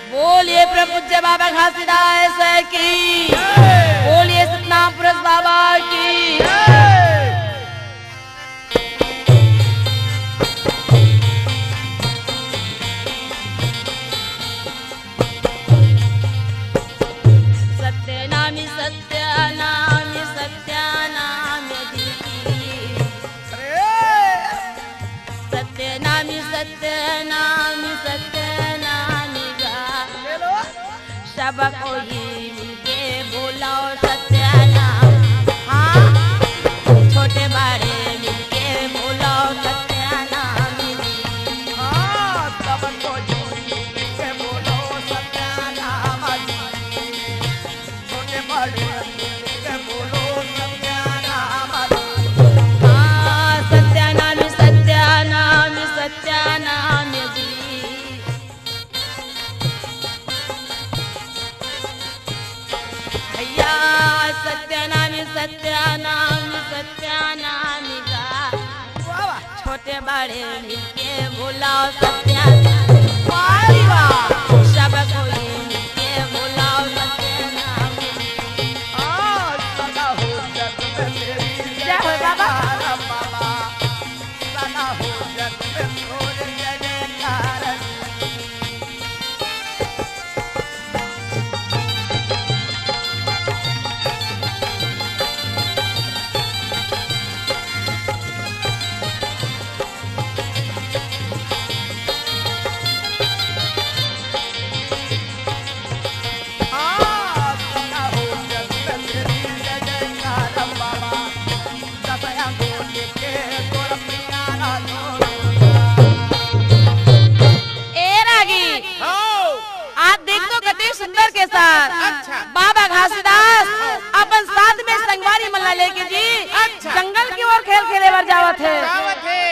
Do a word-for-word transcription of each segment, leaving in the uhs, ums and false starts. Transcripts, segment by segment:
बोलिए परम पूज्य बाबा घासीदास की। बोलिए सतनाम पुरुष बाबा की। सत्य नामी, सत्य नामी, सत्य नामी दी। सत्य नामी, सत्य नामी, सत्य नामी गा। सब कोई मिलके बोलो सत्य नाम। हाँ, छोटे बड़े मिलके बोलो सत्य नाम। हाँ, सब कोई मिलके बोलो सत्य नाम। छोटे बड़े मिलके बोलो सत्य नाम। हाँ, सत्य नाम, सत्य नाम, सत्य नाम जी। भैया, सत्य नाम, सत्य नाम, सत्य नाम गा। वाह, वाह। छोटे बड़े मिलके बोलो सत्य नाम। वाह जी वाह। सब कोई मिलके बोलो सत्य नाम। हाँ, सदा हो जग में तेरी जय हो बाबा। जयकार बाबा। सदा हो जग में तोरे जय जयकार। ए रागी, हाँ। आज देख तो कते सुंदर के साथ अच्छा। बाबा घासीदास अपन साथ में संगवारी मन ला लेके जी अच्छा। जंगल की ओर खेल खेले बर जावत हे। जावत हे।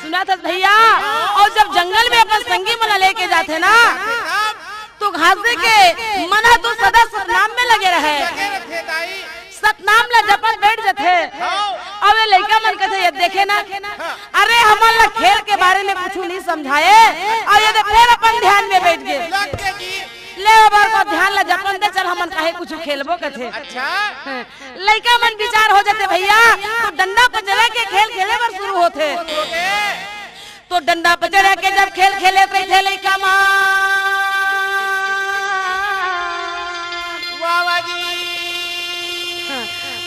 सुनत हस भैया, हाँ। अउ जब जंगल में अपन संगी मन ला लेके जाथे ना, जाथे तब। तो घासी के मन ह तो सदा सतनाम में लगे रहे। लगे रथे दाई। सतनाम ला जपत बैठ जथे। हाँ। अब ये लइका मन कथे, "ये देखे ना, हाँ। अरे हमन ला खेल के बारे में कुछु नहीं समझाए, अउ ये दे फेर अपन ध्यान में बैठ गे।" लग गे जी। ले ओबर को ध्यान ला जपन दे, चल हमन काहे कुछु खेलबो कथे। अच्छा। हाँ। लइका मन विचार हो जथे भैया, तो डंडा पचरा के खेल खेले बर शुरू होथे। होथे। तो डंडा पचरा के जब खेल खेले रहिथे लइका मन, वाह, वाह जी।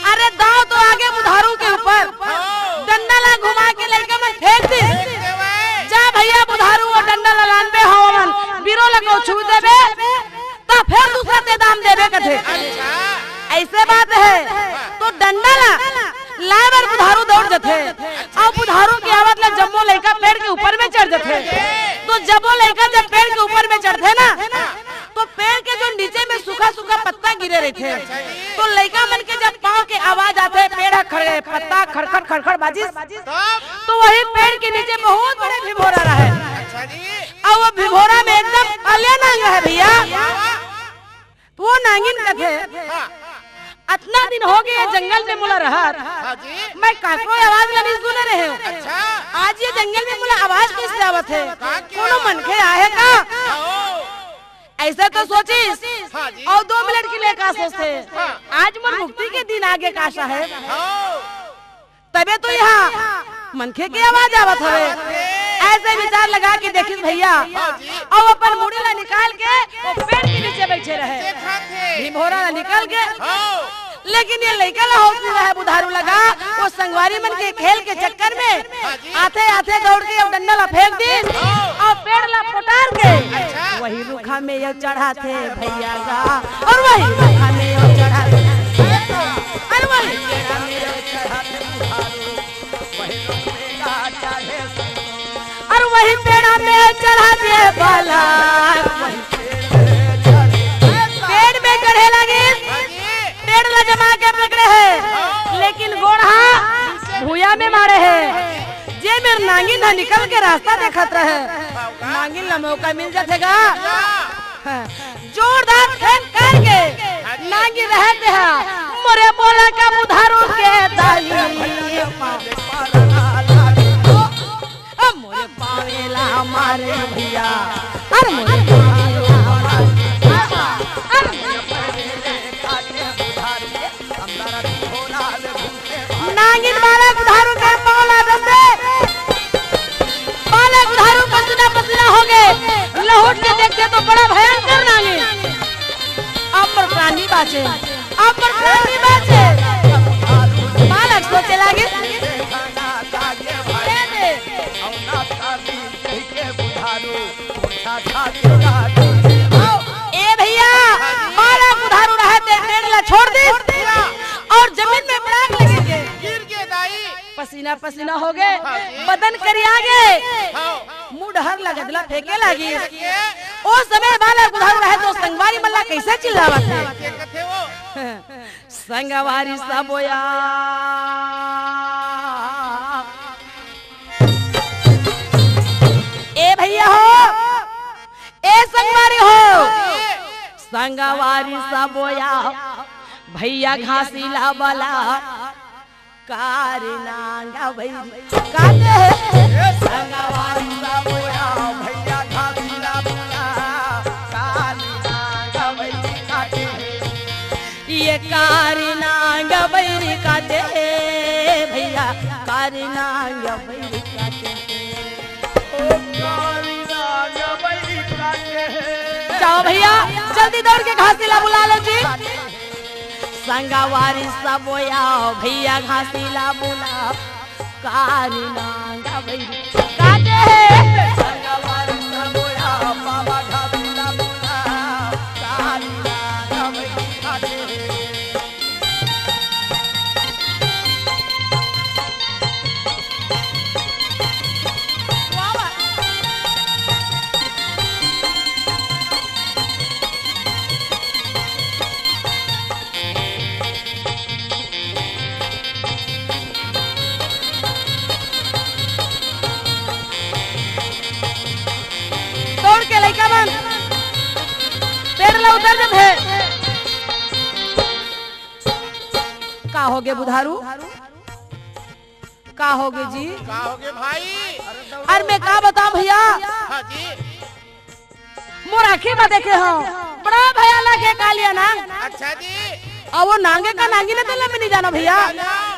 अरे दांव तो आगे बुधारू के ऊपर, हाँ। डंडा ला घुमा के लइका मन फेंक दिस। फेंक देवे। जा भैया बुधारू, वो डंडा ला लानबे, हाँ, मन बिरो ला को छू देबे। त फेर दूसरा ते दाम देबे कथे। अच्छा। अइसे बात हे। हाँ। तो डंडा ला लाय बर बुधारू दौड़ जथे। अच्छा। अउ बुधारू के आवत ले जम्मो लइका पेड़ के ऊपर में चढ़ जथे। अरे। तो जम्मो लइका जब पेड़ के ऊपर में चढ़थे ना, हाँ। तो पेड़ के जो नीचे में सूखा सूखा पत्ता गिरे रहिथे, अच्छा जी। तो लइका मन के जब पाँव के आवाज आथे, पेड़ ह खड़-, पत्ता खड़खड़ खड़खड़ बाजिस, तब? तो वही पेड़ के नीचे बहुत बड़े भिभोरा रहे। अच्छा जी। अउ वो भिभोरा में एकदम कालिया नांग हे भैया। वाह, वाह। तो वो नांगिन कथे, हाँ। "अतना दिन हो गे ये जंगल में मोला रहत, हाँ जी। मैं काकरो आवाज ला नहीं सुने रहेंव। अच्छा। आज ये जंगल में मोला आवाज कइसे आवत हे? का किया? कोनो मनखे आहे का?" हाँ। अइसे तो सोचिस, हाँ जी। अउ दो मिनट के लिए का सोचथे? हाँ। आज मोर मुक्ति के दिन आगे का साहेब। हाँ। तभे तो यहाँ मनखे के आवाज आवत हवे। आवत हे। अइसे विचार लगा के देखिस भैया, हाँ जी। अउ अपन मुड़ी ला निकाल के वो पेड़ के नीचे बइठे रहे। देखत हे। भिभोरा ला निकल के। हाँ। लेकिन ये लइका ला होश नइ रहे बुधारू लगा, वो संगवारी मन के खेल के चक्कर में हाँ जी। आथे आथे दौड़ के वो डंडा ला फेंक दिस हाँ। अउ पेड़ ला पोटार के अच्छा। वही रुखा में ये चढ़ाथे भैया गा, अउ वही रुखा में ये चढ़ाथे, अउ वही अउ वही पेड़ा में चढ़ा दे बालक। पेड़ में चढ़े लगिस, पेड़ ला जमा के पकड़े हे, लेकिन गोड़ हा भुइयां में माड़े हे। जे मेर नांगिन हा निकल के रास्ता देखत रहे, नांगिन ला मौका मिल जाथे गा। हाँ। जोरदार फेंक करके नांगी रहत हा, मोरे बोला का बुधारू के दाई। ओ मोरे पावेला मारे भैया, अरे मोरे पावेला मारे। तो बड़ा भयंकर नांगी। अब मोर प्राणी बाचे, अब मोर प्राणी बाचे। बालक सोचे लागे। दे दे। ए भैया, बालक बुधारू रहे ते पेड़ ला छोड़ दिस अउ जमीन में पड़ाक लगे। गिर गे दाई। पसीना पसीना हो गे, हाँ जी। बदन करिया गे। हाँ। मुंह डहर लगत ला फेंके लागिस। ओ समय बालक बुधारू रहे तो संगवारी मन ला कइसे चिल्लावत हे? के कथे वो? संगवारी सबो या। ए भैया हो, ए संगवारी हो, संगवारी सबो या, भैया घासी ला बला, कारी नांगा भैरी काटे हे। ए संगवारी सबो या, भैया घासी ला बला, कारी नांगा भैरी काटे हे। ये कारी नांग बैरी काटे हे भैया, कारी नांग बैरी काटे हे। ओ कारी नांग बैरी काटे हे। जाओ भैया, जल्दी दौड़ के घासी ला बुला लो जी। संगवारी सबो या भैया घासी ला बुला। कारी नांग बैरी काटे हे। दौड़ के लइका मन पेड़ ला उतर जथे। का होगे बुधारू? का होगे जी? का होगे भाई? अरे मैं का बतांव भैया, हाँ जी। मोर आँखी में देखे हंव, बड़ा भयानक हे कालिया नांग। अच्छा जी। अउ वो नांगे का नांगी ने तेला मैं नइ जानंव भैया,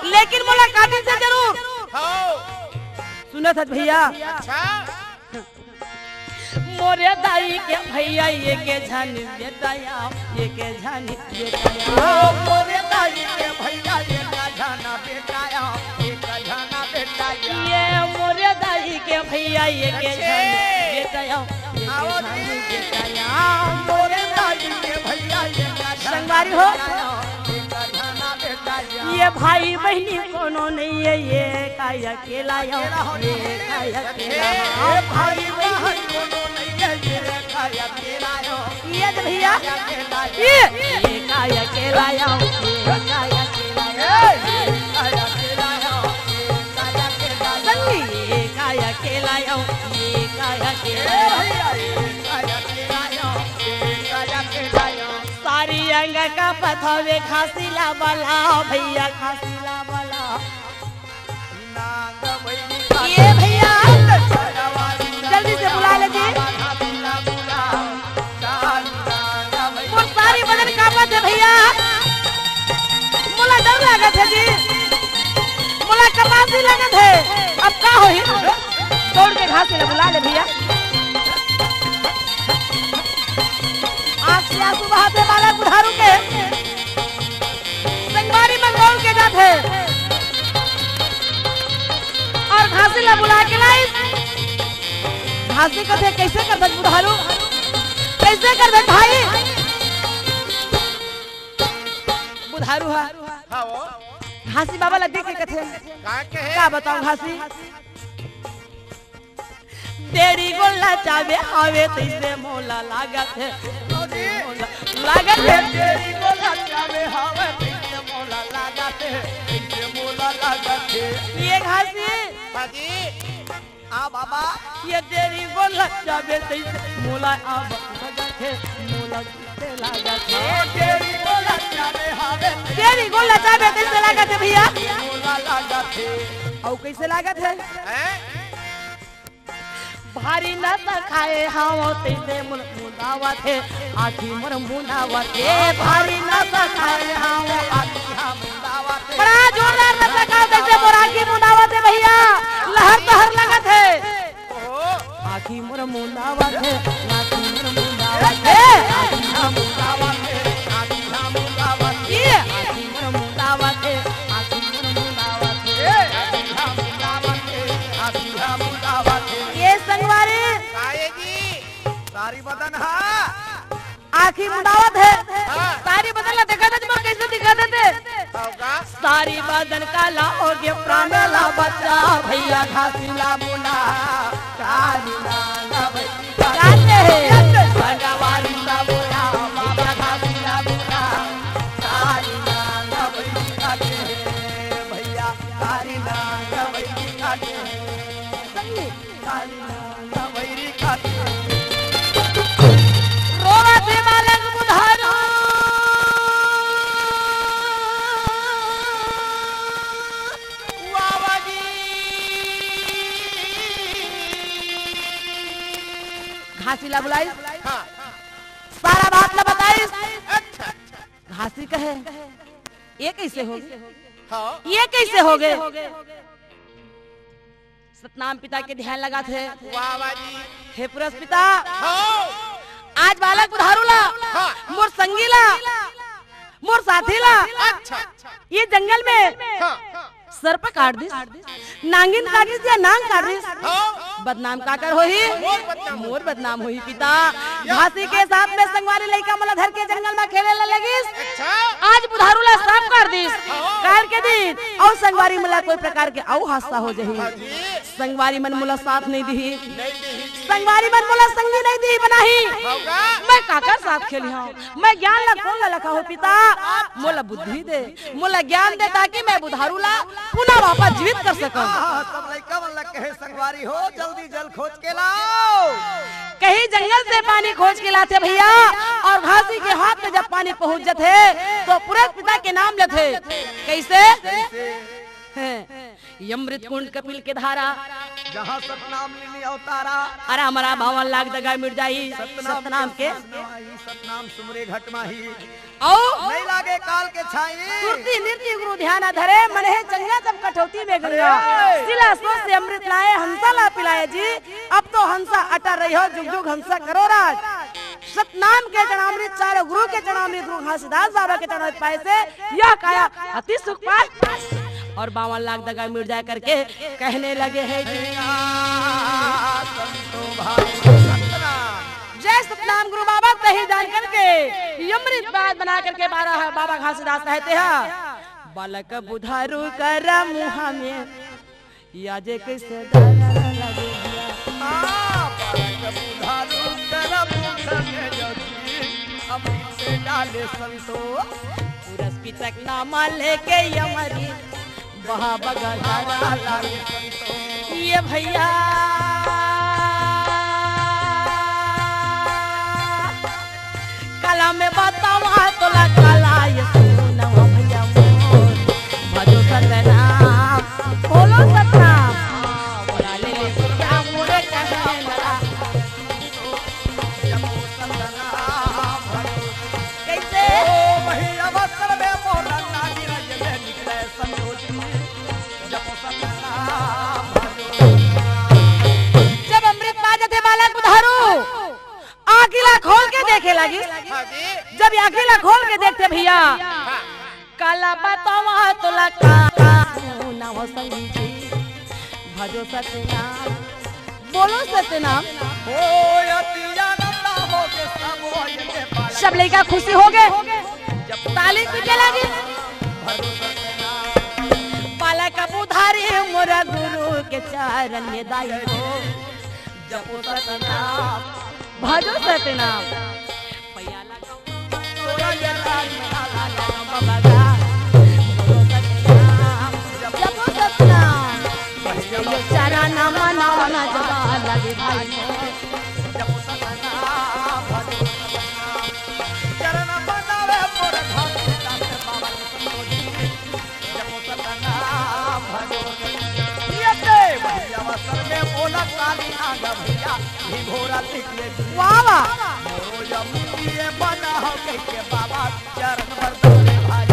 लेकिन मोला काटिस जरूर। हाँ। सुनत हस भैया? अच्छा। मोरे दाई के भैया एक झन बेटा या, एक झन बेटा या। ओ मोरे दाई के भैया एक झन बेटा या, एक झन बेटा या। ये मोरे दाई के भैया एक झन बेटा या, एक झन बेटा या। मोरे दाई के भैया एक झन संगवारी हो। ये भाई बहिनी कोनो नइ हे, ये का अकेला आंव, ये का अकेला आंव। भाई बहिनी कोनो नइ हे, ये का अकेला आंव। ये दे भैया, ये, ये का अकेला आंव, ये का अकेला आंव। संगी, ये का अकेला आंव, ये का अकेला आंव। सारी अंग कांपत हवे घासी ला बला, भैया घासी ला बला। ये भैया, जल्दी से बुला ले जी। मोर सारी बदन कांपत हे भैया, मोला डर लागत हे जी, मोला कपासी लागत हे। अब का होही? दौड़ के घासी ला बुला ले भैया। आँख से आंसू बहाथे बालक बुधारू के। संगवारी मन दौड़ के जाथे अउ घासी ला बुला के लाइस। घासी कथे, कइसे करथस बुधारू? कइसे करथस भाई? बुधारू हा। हाँ वो। घासी बाबा ला देख के कथे, का कहे? का बतांव घासी? तेरी गोला चाबे हवे तइसे मोला लागत हे, मोला लागत हे। तेरी गोला चाबे हवे तइसे मोला लागत हे, तइसे मोला लागत हे। ये घासी। हाँ जी। आ बाबा। ये तेरी गोला चाबे तइसे मोला अब लागत हे, मोला कइसे लागत हे। तेरी गोला चाबे हवे। तेरी गोला चाबे तइसे लागत हे भैया। मोला लागत हे। अउ कइसे लागत हे? हैं? भारी नशा खाए हंव तइसे मोर मुंदावत हे, आँखी मोर मुंदावत हे। भारी नशा खाए हंव, आँखी हा मुंदावत हे। बड़ा जोरदार नशा खाए तइसे मोर आँखी मुंदावत हे भैया, लहर तहर लगत हे। ओहो। आँखी मोर मुंदावत हे, आँखी मोर मुंदावत आँखी मुदावत हे। हाँ। सारी बदन ला देखा दे, कइसे दिखा देथे। होगा। सारी बदन काला होगे, प्राण ला बचा। भैया घासी ला बुला, काली नांग बैरी काटे हे। संगवारी ला बुला, भैया घासी ला बुला, काली नांग बैरी काटे हे। भैया काली नांग बैरी काटे हे। संगी। रोवत हे बालक बुधारू। वाह, वाह जी। घासी ला बुलाइस। हाँ। सारा बात ला बताइस। अच्छा, अच्छा। घासी कहे, "ये कइसे होगे? हाँ। ये कइसे होगे?" सतनाम पिता के ध्यान लगाथे। वाह, वाह जी। हे पुरस पिता, हाँ। आज बालक बुधारू ला, हाँ। मोर संगी ला, मोर साथी ला, अच्छा। ये जंगल में हाँ। सर्प काट दिस, नांगिन काट दिस या नांग काट दिस, हाँ। बदनाम काकर होही? मोर बदनाम मोर बदनाम होही पिता। या। घासी के साथ में संगवारी लइका मन ला धर के जंगल में खेले ला लगिस। अच्छा। आज बुधारू ला सांप काट दिस, हाँ। काट के दिन अउ संगवारी मन ला कोई प्रकार के अउ हादसा हो जाही। हाँ जी। संगवारी मन मोला साथ नहीं दिही, नहीं दिही। संगवारी मन मोला संगी नहीं दिही बनाही। होगा। मैं काकर साथ खेलिहौं? मैं ज्ञान ला कोन ला लखा हो पिता? मोला बुद्धि दे, मोला ज्ञान दे, ताकि मैं बुधारू ला पुनः वापस जीवित कर सकौं। हाँ, सब लइका मन ला कहे, "संगवारी हो, जल्दी जल खोज के लाओ।" कहीं जंगल से पानी खोज के लाथे भैया, और घासी के हाथ में जब पानी पहुंच जाथे, तो पुरस पिता के नाम लेथे। कइसे? कइसे? हैं। ये अमृत कुंड कपिल के धारा। जहाँ सतनाम लीनी अवतारा। अरे हमारा बावन लाख दगा मिट जाही। सतनाम सतनाम के के। सतनाम सुमरे घट माही। अउ नहीं लागे काल के छाई। सुरती नृत्य गुरु ध्यान धरे, मन हे चंगा जब कठौती में गंगा। अरे। शिला सोत से अमृत लाए, हंसा ला पिलाए जी। अब तो हंसा अटा रही हो, जुग जुग हंसा करो राज। सतनाम के चरणामृत, चारों गुरु के चरणामृत, गुरु घासीदास बाबा के चरणामृत पाए से यह काया अति सुख पाए और बावन लाख दगा मिट जाए करके कहने लगे हैं जी। जय सतनाम गुरु बाबा, तही जान करके ये अमृत बात बना करके बारह बाबा घासीदास कहते हैं, बालक बुधारू कर मुँह में या जे कइसे डालना लगे भैया। हाँ, बालक बुधारू कर मुँह में जदी अमृत डाले संतो। पुरस पितक नाम लेके ये अमृत बहा बगल हरा लागे संतो। ये भैया कला में बतावा तोला कला, ये सुनवा भैया मोर, भजो सतनाम, बोलो सतनाम। बोला ले ले भैया मोरे कहने लगा। कइसे? जब अमृत पा जथे बालक बुधारू, आँखी ला खोल के देखे लागिस। हाँ जी। जब आँखी ला खोल के देखथे भैया, हाँ। काला बतावा तोला का, का सुनावा संगी जी, भजो सतनाम, बोलो सतनाम। सब लइका खुशी होगे, ताली पीटे लागिस। बालक बुधारू मोरा गुरु के चरण में दाई हो। जपो सतनाम, भजो सतनाम। जपो सतनाम। चरण मनावना जगा लगे भाई। जपो सतनाम भजो। ये दे भैया अवसर में बोला काली नाग भैया, भिंगोरा लिख ले। वाह, वाह। मोरो यमुनिये बना हो कह के बाबा चरण बरसावे भाई।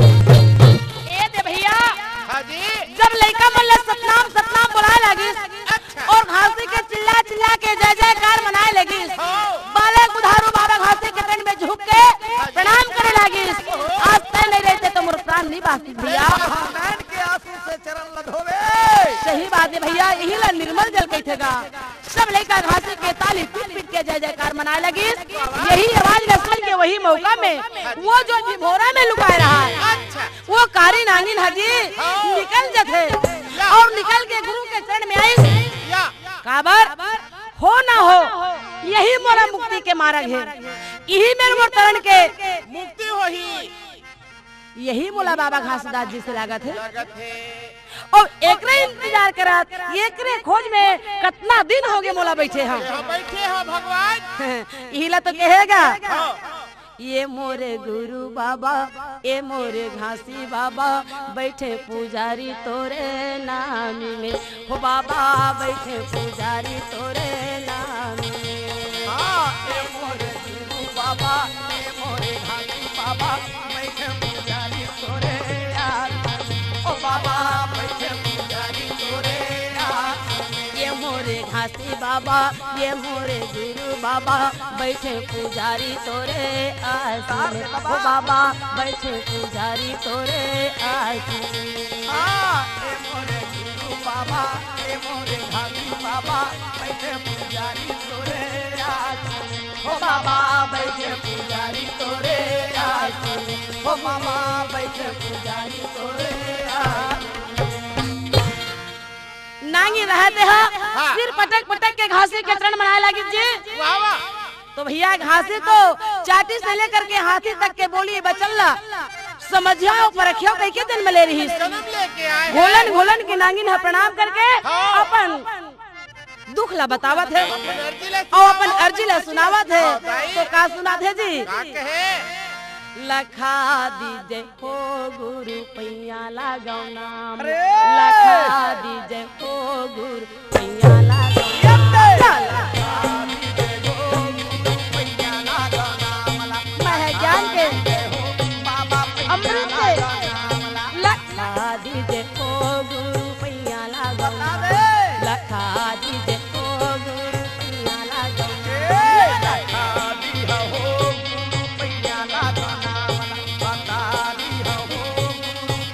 ए दे भैया। हाँ जी। जब लइका मन ला सतनाम, सतनाम बोलाए लागिस, अच्छा। और घासी के चिल्ला चिल्ला के जय जयकार मनाए लगिस। हाँ। बालक बुधारू बाबा घासी के पैर में झुक के प्रणाम करे लागिस। आज तैं नहीं रहते तो मोर प्राण नहीं बाँचतिस भैया। नैन के आंसू से चरण ल धोवे। सही बात हे भैया, इही ला निर्मल जल कहिथे गा। सब लइका घासी के ताली पीट पीट के जय जयकार मना लगिस। यही आवाज ल सुन के वही मौका में वो जो भिभोरा में लुकाए रहा है, अच्छा। वो कारी नांगिन ह जी हाँ। निकल जथे ला। और निकल के गुरु के चरण में आइस। या। काबर हो ना हो, यही मोला मुक्ति के मार्ग हे, यही मेर मोर तरन के मुक्ति होही। यही मोला बाबा घासीदास जी से लागत हे। लागत हे। अउ एकरे इंतजार करत, एकरे खोज में कतना दिन होगे मोला बइठे हंव। हाँ, बइठे हंव भगवान। इही ला तो कहे गा। हाँ। ये मोरे गुरु बाबा, ये मोरे घासी बाबा, बइठे पुजारी तोरे नाम में। हो बाबा, बइठे पुजारी तोरे नाम में। हाँ, ए मोरे गुरु बाबा, ए मोरे घासी बाबा, बइठे पुजारी तोरे आस में। ओ बाबा, बइठे पुजारी तोरे आस में। ये मोरे घासी बाबा, ये मोरे गुरु बाबा, बइठे पुजारी तोरे आस में। ओ बाबा, बइठे पुजारी तोरे आस में। हाँ, ए मोरे गुरु बाबा, ए मोरे घासी बाबा, बइठे पुजारी तोरे आस में। हो बाबा, बइठे पुजारी तोरे आस में। हो बाबा, बइठे पुजारी तोरे आस में। नांगी रहते ह, हाँ। सिर पटक पटक के घासी के चरण मनाए लागिस जी। वाह, वाह। तो भइया, घासी तो चाटी से लेकर के हाथी तक के बोली बचन ला समझिया अउ परखिया कहिके जन्म ले रहिस। जन्म लेके आए हैं। घोलन घोलन के नांगिन ह प्रणाम करके हाँ। अपन दुख ला बतावत हे अपन अर्जी ला अउ अपन अर्जी ला सुनावत हे। हाँ, भाई। तो का सुनात हे जी? का कहे? लखा दीजे हो गुरु पैया लागव नाम। अरे! लखा दीजे हो गुरु पैया लागव नाम। यत्ते! लखा दीजे हो गुरु पैया लागव नाम। मैं ज्ञान के बाबा पैया अमृत के लागव नाम। लखा दीजे हो गुरु पैया लागव नाम। बता दे। लखा दीजे हो गुरु पैया लागव नाम। ए, लखा दीजे हो गुरु पैया लागव नाम। बता दीजे हो गुरु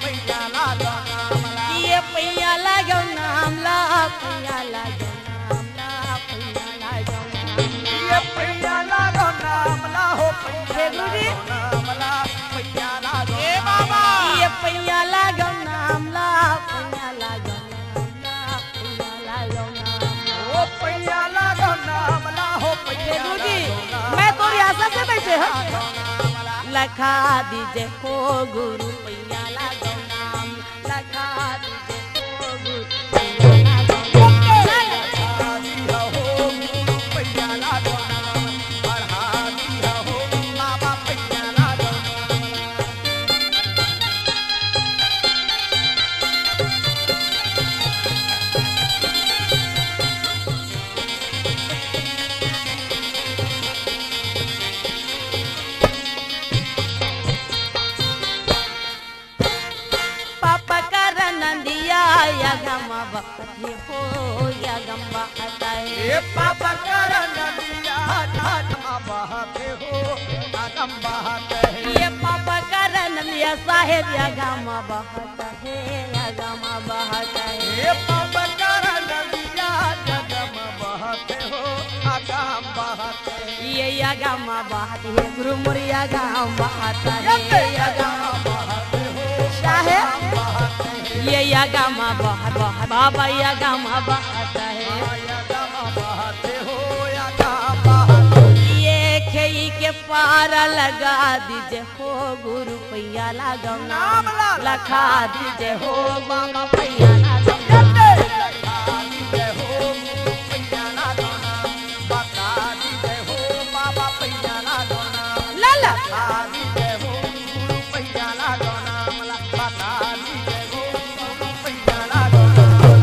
पैया लागव नाम। ये पैया लागव नाम ला, पैया लागव नाम ला, पैया लागव नाम ला। ये पैया लागव नाम ला हो, पैया हे गुरुजी। लागव नाम ला, पैया लागव ए नाम बाबा। ला। ये पैया लागव नाम ला, पैया लागव नाम ला, पैया लागव नाम ला। ओ पैया लागव नाम ला हो, पैया हे गुरुजी, लागव नाम मैं तोरी आशा से बइठे हंव। लखा दीजे हो गुरु पैया लागव नाम, लखा दीजे हो गुरु पैया लागव नाम। पापा कर नंदिया, या गम बहत हे हो, या गम बहत हे। ए पापा कर नंदिया, या गम बहत हे हो, या गम बहत हे। ये पापा कर नंदिया साहेब, या गम बहत हे, या गम बहत हे। ए पापा कर नंदिया, या गम बहत हे हो, या गम बहत हे। ये या गम बहत हे गुरु मोर, या गम बहत हे, या गम बहत हे हो। साहेब, ये या गम बहत, बहत, बाबा या गम बहत हे। ये खेई के पारा लगा दीजे हो गुरु पैया लागव नाम ला। लखा दीजे हो बाबा पैया लागव नाम। लखा दीजे हो गुरु पैया लागव नाम। बता दीजे हो बाबा पैया लागव नाम। ला ला। लखा दीजे हो गुरु पैया लागव नाम। बता दीजे हो गुरु पैया लागव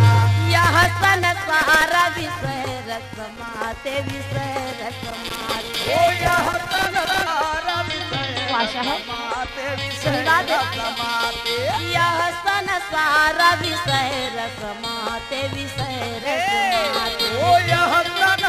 नाम। यह संसार विषय रस माते विषय रस माते। ओ यह संसार विषय वाशा है। माते विषय सुनिवा दे। रस माते। यह संसार विषय रस माते विषय रस ए, माते। ओ यह संसार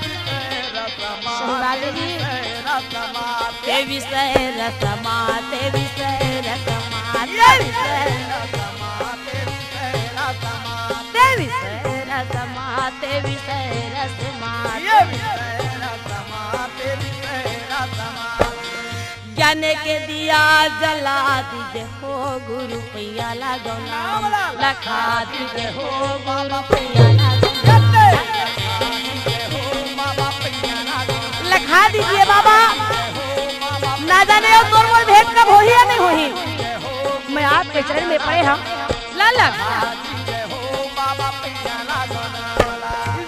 विषय रस सुनिवा माते दे जी। विषय रस माते। ते विषय रस माते विषय रस माते ये विषय विषय रस माते विषय रस माते। ते विषय रस माते विषय रस माते। ये विषय रस तने के दिया जला दीजे हो गुरु पैया लागो ना, लखा दीजे हो गुरु पैया लागो ना। लखा दीजिए बाबा, ना जाने वो तोर मोर भेंट कब होही या नहीं होही। मैं आपके चरण में पड़े हम। ला ला।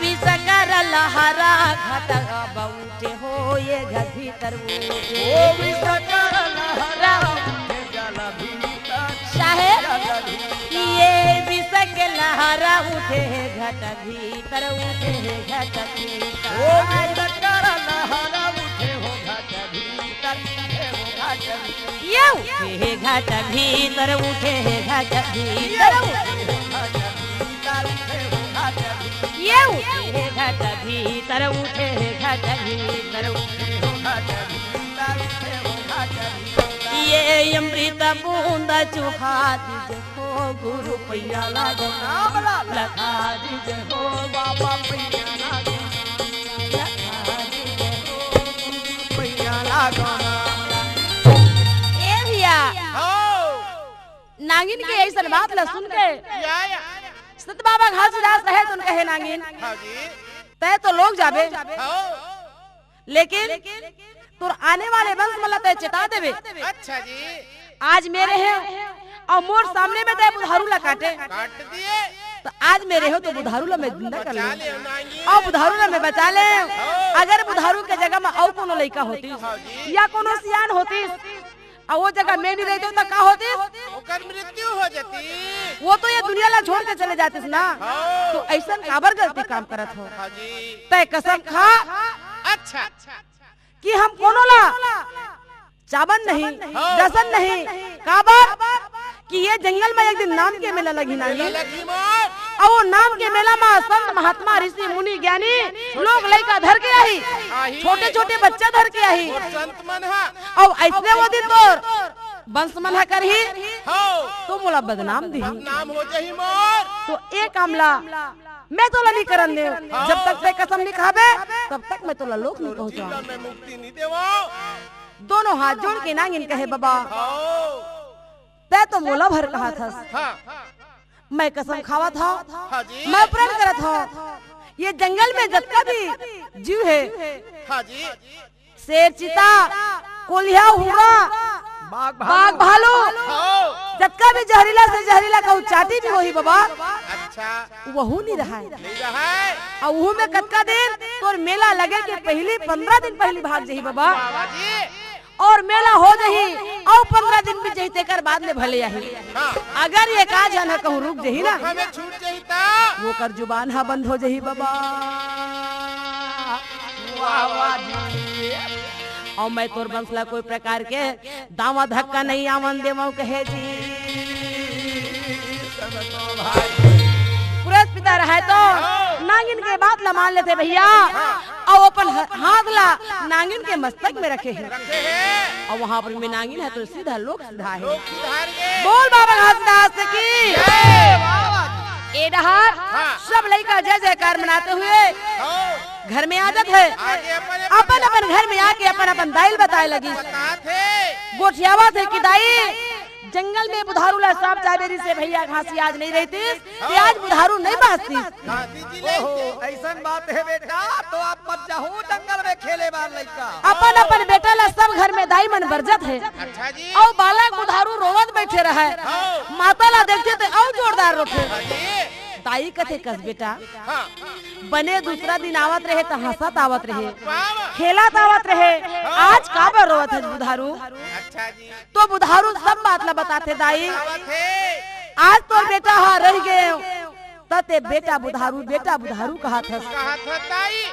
विष कर लहरा घट अब उठे हो ये घर भीतर उठे। ओ विष कर लहरा उठे जल भीतर। चाहे जल भीतर। ये विष के लहरा उठे है घट भीतर उठे है घट भीतर। ओ विष कर लहरा उठे हो घट भीतर उठे हो घट भीतर। ये उठे है घट भीतर उठे है घट भीतर उठे। ये उठे है घट भीतर उठे है घट भीतर उठे। ये अमृत बूंद चुहा दीजे हो गुरु पैया लागो ना, लखा दीजे हो बाबा पैया लागो ना, लखा दीजे हो पैया लागो ना। ए भैया, हो। नांगिन के ऐसन बात ला सुन के या, या। संत बाबा घासीदास रहे तो उनका हे नांगिन, हाँ जी। तय तो लोग जाबे, हाँ। लेकिन तोर आने वाले वंश मन ला तय चेता देबे। अच्छा जी। आज मेरे हे अउ मोर सामने में तय बुधारू ला काटे, काट दिए। तो आज मेरे हो तो बुधारू ला मैं जिंदा कर बचा लूं। ले नांगिन। अउ बुधारू ला मैं बचा ले। हाँ। अगर बुधारू के जगह में अउ कोनो लइका होतिस हाँ जी। या कोनो सियान होतिस, अउ वो जगह में नहीं रहते तो का होतिस? ओकर मृत्यु हो जाती। वो तो ये दुनिया ला छोड़ के चले जातिस ना। हाँ। तो ऐसन काबर गलती काम करत हो? हाँ जी। तय कसम खा अच्छा। कि हम कोनो ला चाबन नहीं, हाँ। डसन नहीं। काबर? कि ये जंगल में एक दिन नाम के मेला लगही ना मेला जी। लगही मार। अउ वो नाम के मेला में संत महात्मा ऋषि मुनि ज्ञानी लोग लइका धर के आही, आही। छोटे छोटे बच्चा धर के आही। और संत मन हा। अउ ऐसने वो दिन तोर वंश मन हा करही, हाँ। तो मोला बदनाम दिही। बदनाम हो जाही मार। तो ए काम ला मैं तोला नहीं करन देव। हाँ। जब तक तय कसम नहीं खाबे, तब तक मैं तोला लोक नहीं पहुंचाऊं। जिंदा मैं मुक्ति नहीं देवाओ। दोनों हाथ जोड़ के नांगिन कहे, बाबा, हाँ। तय तो मोला भर कहा थस। हाँ। मैं कसम खावत हव, हाँ जी। मैं प्रण करत हव, ये जंगल में जतका भी जीव हे, हाँ जी। शेर, चीता, कोलिया, हुआ, बाघ, बाघ, भालू। भालू, हाँ। जतका भी जहरीला से जहरीला कहूँ चांटी भी होही बाबा, अच्छा। वहू नहीं रहय। नहीं रहय। अउ वहू में कतका दिन तोर मेला लगे के पहिली पंद्रह दिन पहिली भाग जही बाबा। बाबा जी। अउ मेला हो जही, अउ पंद्रह दिन बीत जही, तेकर बाद में भले आही। हाँ। अगर ये का झन ह कहूँ रुक जही ना, हमें छूट जही ता। ओकर जुबान ह बंद हो जही बाबा। वाह, वाह जी। अउ मैं तोर वंश ला कोई प्रकार के दावा धक्का नहीं आवन देवंव कहे जी। सुन तो भाई। पुरस पिता रहे तो हाँ। नांगिन के बात ला मान लेते भैया। हाँ। अउ अपन ह-, हाथ ला नांगिन के मस्तक में रखे हे। रखे हे। अउ वहाँ पर में नांगिन हे तो सीधा लोक सीधा हे। लोक सुधार के। बोल बाबा घासीदास की। जय बाबा। ए डहर हाँ। सब लइका जय जयकार मनाते हुए हाँ। घर में आ जात हे। आगे अपन अपन अपन घर में आके अपन अपन दाई ल बताए लगिस। बतात हे। गोठियावत हे कि दाई, जंगल में बुधारू ला सांप चाबे रिहिसे भैया घासी आज नहीं रहतिस, ते आज बुधारू नहीं बांचतिस। घासी जी ले ओहो, अइसन बात हे बेटा, तो आप मत जाहू जंगल में खेले बर लइका। अपन अपन बेटा ला सब घर में दाई मन बरजत हे। अच्छा जी। अउ बालक बुधारू रोवत बइठे रहय। हाँ। माता ला देखथे ते अउ जोरदार रोथे। हाँ जी। दाई कथे कस बेटा, हाँ। बने दूसरा दिन आवत रहे त हंसत आवत रहे, वाह, वाह। खेलत आवत रहे, हाँ। आज काबर रोवत हस बुधारू? अच्छा जी। तो बुधारू सब बात ला बताथे दाई। बतावत हे। आज तोर बेटा ह रहि गे, त ते बेटा बुधारू, बेटा बुधारू कहत हस। कहत हस दाई।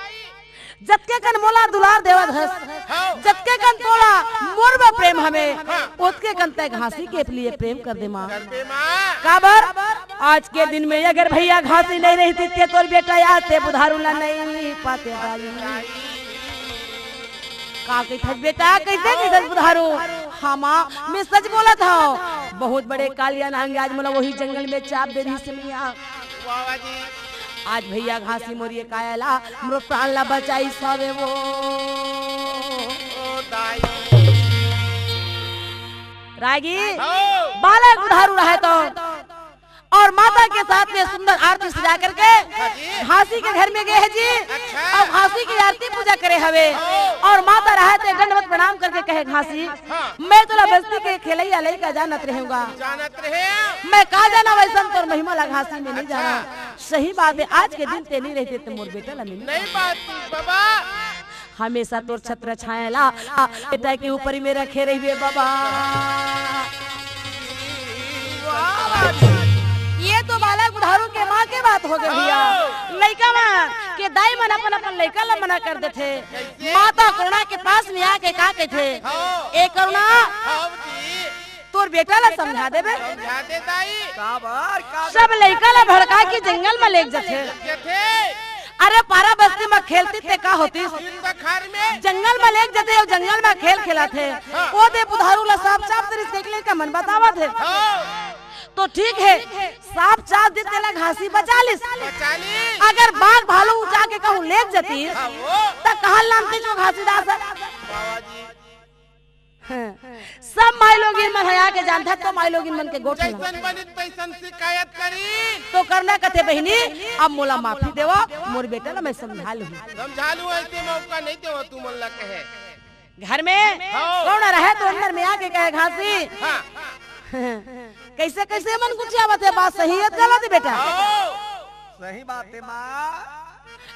जतके कन मोला दुलार देवत हस, हाँ। जतके कन तोला मोर बर प्रेम हवे, हाँ। ओतके कन तैं घासी के लिए प्रेम कर दे माँ। कर दे माँ। काबर? आज के दिन में अगर भैया घासी नहीं रहतिस ते तोर बेटा आज ते बुधारू ला नहीं पाते दाई। का कहिथस बेटा, कइसे कहिथस बुधारू? हाँ माँ, मैं सच बोलत हंव। बहुत बड़े कालिया नांग आज मोला वही जंगल में चाप दे रिहिसे मइया। वाह, वाह जी। आज भैया घासी मोर ये काया ला, मोर प्राण ला बचाइस हवे वो। ओ दाई। तागी, हाँ। बालक बुधारू रहे तो और माता के साथ में सुंदर आरती सजा करके हाँ जी। घासी के घर में गए हैं जी। अच्छा। और घासी की आरती पूजा करे हवे। हाँ। और माता रहे ते दंडवत प्रणाम करके कहे, "घासी, हाँ। मैं तोला बस्ती के खेलैया लइका जानत रहूंगा। जानत रहे। मैं का जाना वैसन तोर महिमा ला घासी, मैं नहीं अच्छा। जाना। सही बात है, आज के दिन ते नहीं रहते तो मोर बेटा ला मिल नहीं बात बाबा। हमेशा तोर छत्र छाया ला बेटा के ऊपर में रखे रहिबे बाबा।" ये तो बालक बुधारू के माँ के बात हो गई भैया। हाँ। लइका मन के दाई मन अपन अपन लइका ला मना कर देथे। कैसे? माता करुणा के पास में आके का कहथे? हाँ। "ए करुणा, हाँ जी। तोर बेटा ला समझा देबे।" समझा दे दाई। काबर, काबर? सब लइका ला भड़का के जंगल में लेग जथे। लेग जथे। अरे पारा बस्ती में खेलती ते का होतिस? दिन बखार में। जंगल में लेग जथे, अउ जंगल में खेल खेलत हे। हाँ। ओ दे बुधारू ला सांप चाब तरिस के लइका मन बतावत हे। हाँ। तो ठीक है, सांप चाब दे तेला घासी बचा लिस। बचा लिस। अगर बाघ भालू उठा के कहूँ लेग जतिस, हाँ, वो। त कहाँ लानतिस वो घासीदास? बाबा जी। हाँ। सब माईलोगिन मन ह आके जानथे तो माईलोगिन मन के गोठ ला। जैसन बनिस तैसन शिकायत करी। तो करुणा कथे, "बहिनी, अब मोला माफी देवा, मोर बेटा ला मैं समझा लूँ।" समझा लूँ, ऐसे मौका नहीं देवा तुमन ला कहे। घर में हाँ। कौन रहे तो अंदर में आके कहे, "घासी।" हाँ। कैसे कैसे मन गुठियावत हे, बात सही हे गलत हे बेटा? हाँ। सही बात हे माँ।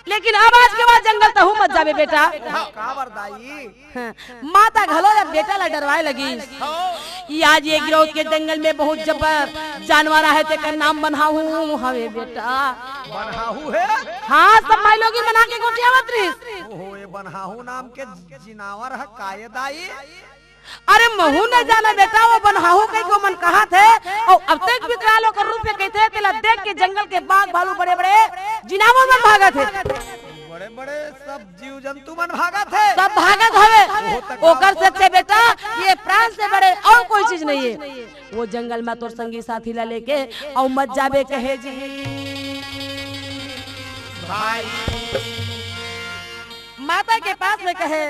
लेकिन अब आज के बाद जंगल तहूँ मत जाबे बेटा। हाँ। काबर दाई? हाँ, माता घलो जब बेटा ला डरवाए लगी, हाँ। ये आज ये गिरौद के जंगल में बहुत जब्बर जानवर आहे, तेकर नाम बनहाऊ हवे बेटा। बनहाऊ हे? हाँ, सब माईलोगिन मन आके गोठियावत रहिस। ओहो, ये बनहाऊ नाम के जिनावर ह का ये दाई? अरे महू न जाना बेटा, वो बनहाऊ कहिके ओमन कहत हे, अउ अब तक विकराल ओकर रूप हे कहिथे, तेला देख के जंगल के बाघ भालू बड़े बड़े जिनावर मन भागत हे। बड़े बड़े सब जीव जंतु मन भागत हे। सब भागत हवे। ओकर से अच्छा बेटा, ये प्राण से बड़े अउ कोई चीज नहीं हे। वो जंगल में तोर संगी साथी ला लेके अउ मत जाबे कहे जी। भाई। माता के पास में कहे,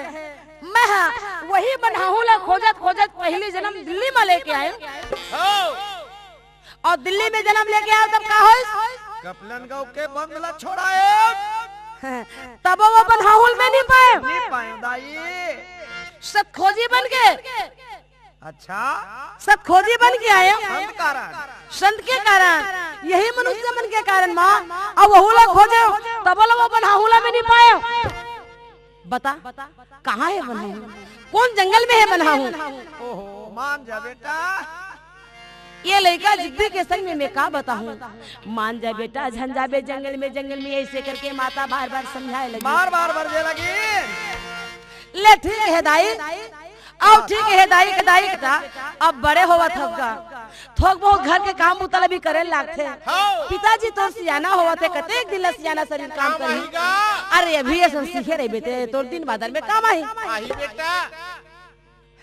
मैं हा वही बनहाऊ ला खोजत खोजत पहली जनम दिल्ली में लेके आए। हो। अउ दिल्ली में जनम लेके आए तब का होइस? कपलन गाँव के बंद ला छोड़ाए। तब वो बनहाऊ में नहीं पाए। नहीं पाए दाई। सत खोजी बन के। अच्छा। सत खोजी बन के आए। संत कारण। संत के कारण। यही मनुष्य मन के कारण माँ। अब वहू ला खोजे, तब ला वो बनहाऊ ला में नहीं पाए। बता, कहाँ हे बनहाऊ? कौन जंगल में हे बनहाऊ? ओहो, मान जा बेटा। ये लइका जिद्दी के संग में मैं का बताहूँ? मान जा बेटा, झन जाबे जंगल में, जंगल में, ऐसे करके माता बार बार समझाए लगी। बार बार बरजे लगी। ले ठीक हे दाई, अउ ठीक हे दाई के दाई का, अब बड़े होवत हव गा, थोक बहुत घर के काम बुता ला भी करे लागथे। हाँ। पिताजी तोर सियाना होवत हे, कतेक दिन ला सियाना शरीर काम काम करही। आही गा। अरे अभी असन सीखे रहिबे ते, तोर दिन बादर में काम आही। आही बेटा।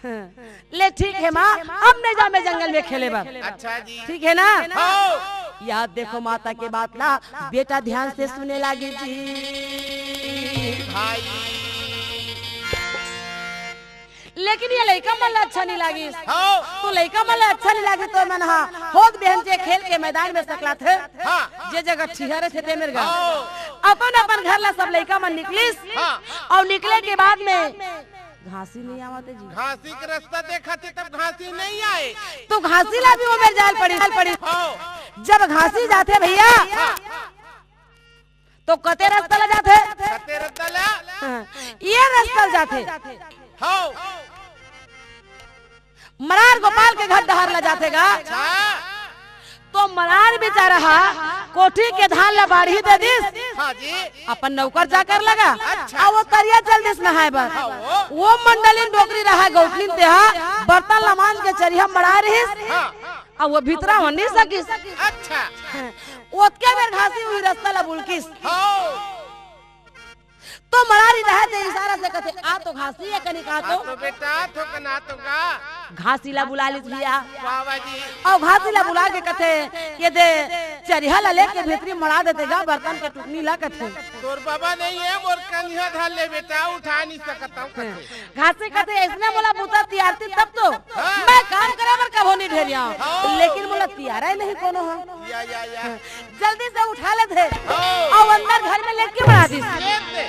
हाँ। ले ठीक हे माँ, अब नहीं जाबे जंगल में खेले बर। अच्छा जी। ठीक हे ना? हाँ। याद देखो माता के बात ला, बेटा ध्यान से सुने लागे जी। भाई। लेकिन ये लइका मन ला अच्छा नहीं लागिस। हाँ। तो लइका मन ला अच्छा नहीं लागिस तो मन हा होत बिहन जे खेल के मैदान में सकलाथे। हाँ। जे जगह ठिहरे थे ते मेर गा। हाँ। अपन अपन घर ला सब लइका मन निकलिस। हाँ। अउ निकले के बाद में घासी नहीं आवत हे जी। घासी के रास्ता देखत हे तब घासी नहीं आए। तो घासी ला भी वो मेर जाल पड़ी, जाल पड़ी। हाँ। जब घासी जाथे भैया, हाँ। तो कते रास्ता ला जाथे? कते रास्ता ला? हाँ, ये रास्ता ला जाथे। हाँ। मरार गोपाल के घर डहर ला जाथे गा। अच्छा। तो मरार बेचारा हा कोठी के धान ला बाढ़ी दे दिस। हाँ जी। अपन नौकर चाकर लगा। अच्छा। अउ वो तरिया चल दिस नहाए बर। हाँ, वो। वो मंडलिन डोकरी रहा गौठनिन ते हा बर्तन ला मांज के चरिहा मड़ा रहिस। हाँ। अउ वो भीतरा हो नहीं सकिस। अच्छा। हाँ। ओतके बेर घासी उही रास्ता ला बुलकिस। हाँ। तो मरारी रहे ते इशारा से कथे, "आ तो घासी हे कनी का तो।" आ तो बेटा, थोकन आ तो गा। घासी ला बुला लिस भैया। बाबा जी। अउ घासी ला बुला के कथे, "ये दे, चरिहा ला लेके भीतरी मड़ा देते गा, बर्तन के टुकनी ला," कथे। तोर बाबा नहीं हे, मोर कनिहा धर ले बेटा, उठा नहीं सकत हूँ, कथे। घासी कथे, "इसने मोला बुता तियारती तब तो हाँ। मैं काम करे बर होनी ढेरिया, हाँ। लेकिन मोला तियारा ही नहीं कोनो हा। या, या, या। जल्दी से उठा लेथे, हाँ। अउ अंदर घर में लेके बढ़ा दिस। ये दे।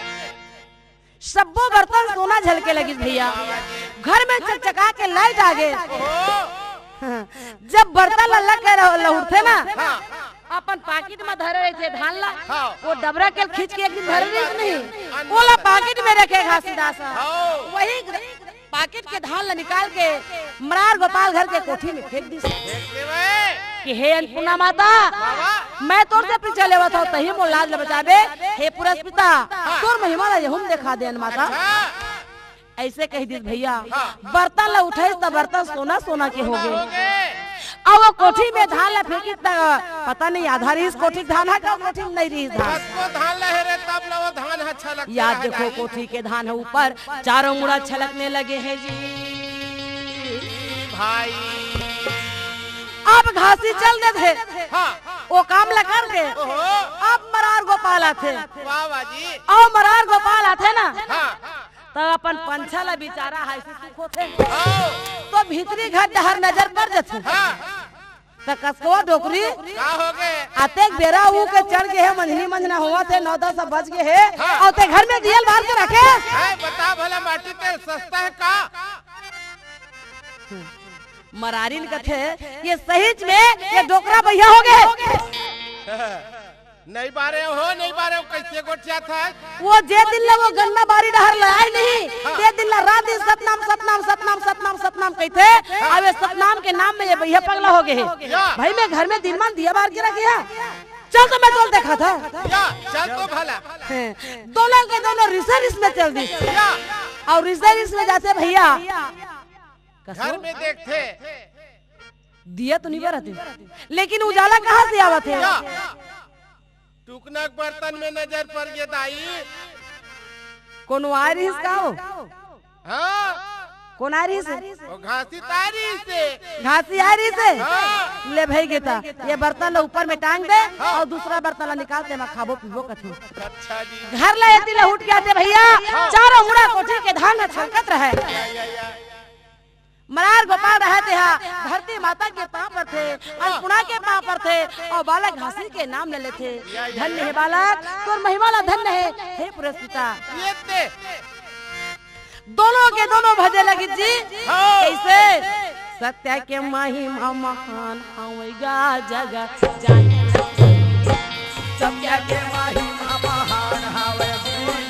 सब्बो बर्तन सोना झलके लगिस भैया। घर में चकचका के लाइट आ गे। ओहो। जब बर्तन ला लग के रह-, लहुरथे ना, हाँ। अपन पाकिट में धरे रहिथे धान ला, हाँ। वो डबरा के खींच के एक दिन धरे रहिस नहीं, अंदर। ओला पाकिट में रखे घासीदास। हाँ। वही पाकिट के धान ला निकाल के मरार गोपाल घर के कोठी में फेंक दिस। फेंक देवे। कि हे अन्नपूर्णा माता, बाबा। मैं तोर से पीछे लेवत हूँ, तही मोर लाज ल बचाबे। हे पुरस्पिता, हाँ। तोर महिमा ला यहूँ देखा दे अन्न माता। अच्छा। ऐसे कह दिस भैया, हाँ। बर्तन ला उठाइस त बर्तन सोना सोना के हो गे। हो गे। अब वो कोठी में धान ला फेंकिस त पता नहीं आधा रहिस कोठी के धान हा का कोठी में नहीं रहिस धान। कतको धान लहे रे, तब ला वो धान हा छलकत रहे। या देखो कोठी के धान हा ऊपर चारों मुड़ा छलकने लगे हे जी। भाई। अब घासी चल देथे। हाँ। वो काम ला करके ओहो। अब मरार गोपाल आथे। वाह, वाह जी। अउ मरार गोपाल आथे ना, हाँ। त अपन पंछा ला बिचारा हाइसी सुख होथे। हाँ। तो भीतरी घर डहर नजर पड़ जथे। हाँ। त कसकवा डोकरी का हो गे? अतेक बेरा ऊ के चढ़ गे हे, मंझनी मंझना होवत हे, नौ दस बज गे हे, हाँ। अउ ते घर में दियल बार के रखे। है, बता भला माटी तेल सस्ता है का? मरारिन कथे, ये सहीच में ये डोकरा बइहा हो गे। नहीं बारे हो, नहीं बारे हो, कैसे गोठियाथे? वो जे दिन ला वो गन्ना बारी डहर लाए नहीं, हाँ। ते दिन ला रात दिन सतनाम, सतनाम, सतनाम, सतनाम, सतनाम कहिथे। हाँ। अब ये सतनाम के नाम में ये बइहा पगला हो गे हे। या। भाई मैं घर में दिन मान दिया बार के रखे हे। चल तो मैं तोल देखा था। या, चल तो भला। हैं, दोनों के दोनों रिसे रिस में चल दिस। या। अउ रिसे रिस में जाथे भैया। कसो? घर में देखथे। दिया तो नहीं बरत हे, लेकिन उजाला कहाँ से आवत हे? या। टुकना के बर्तन में नजर पड़ गे दाई। कोनो आय रहिस का वो? हाँ। कोन आय रहिस? वो घासी त आय रहिस हे। घासी आय रहिस हे? हाँ। ले भई गे त, ये बर्तन ला ऊपर में टांग दे हाँ। अउ दूसरा बर्तन ला निकाल दे, मैं खाबो पीबो कथू। अच्छा जी। घर ला एती ला उठ के आथे भैया, हाँ। चारों मुड़ा कोठी के धान ला छलकत रहे। या, या, या। मरार गोपाल रहे तेहा धरती माता के पाँव परथे, अन्नपूर्णा के पाँव परथे अउ बालक घासी के नाम ले लेथे। धन्य हे बालक, तोर महिमा ला धन्य हे, हे पुरस्पिता। ये ते। दोनों के दोनों भजे लगिस जी। हाँ। कैसे? सत्य के महिमा महान हवय गा जग जाने न कोई। सत्य के महिमा महान हवय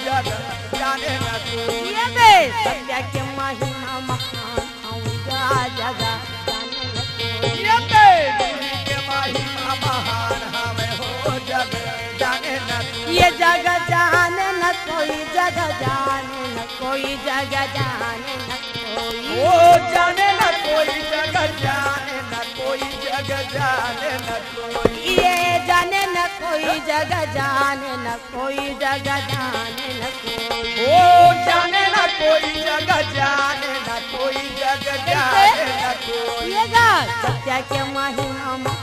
जग जाने न कोई। ये दे। सत्य के महिमा महान हवय गा जग जाने न कोई। ये दे। गुरु के महिमा महान हवय हो जग जाने न कोई। ये जग जाने न कोई, जग जाने न कोई, जग जाने न कोई। ओ जाने न कोई, जग जाने न कोई, जग जाने न कोई। ये जाने न कोई, जग जाने न कोई, जग जाने न कोई। ओ जाने न कोई, जग जाने न कोई, जग जाने न कोई। ये गा। सत्य के महिमा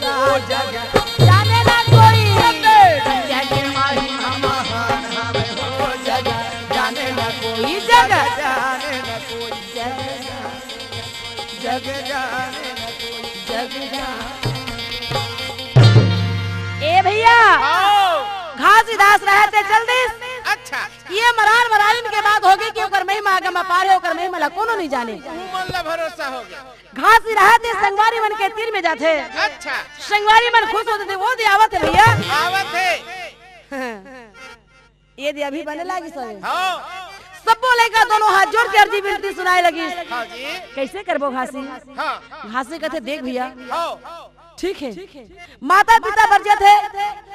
ओ जग जाने ना कोई। सत्य के महिमा महान हवे हो जग जाने ना कोई। जग जाने ना कोई। जग जाने ना कोई। जग जाने। ए भैया, आओ। घासीदास रहे ते चल दिस। अच्छा। ये मरार मरारिन के बात होगे कि ओकर महिमा अगम अपार हे, ओकर महिमा ला कोनो नहीं जाने। उमन ला भरोसा होगे। घासीदास संगवारी मन के तीर में जाथे। अच्छा। संगवारी मन खुश होथे, वो दे आवत हे भैया। आवत हे। हाँ। ये दे अभी बने लागिस हवे। हाँ। सब्बो लइका दोनों हाथ जोड़ के अर्जी विनती सुनाए लगिस। हाँ जी। कैसे करबो घासी? हाँ। घासी कथे, देख भैया। हाँ। ठीक हे, माता पिता बर जाथे,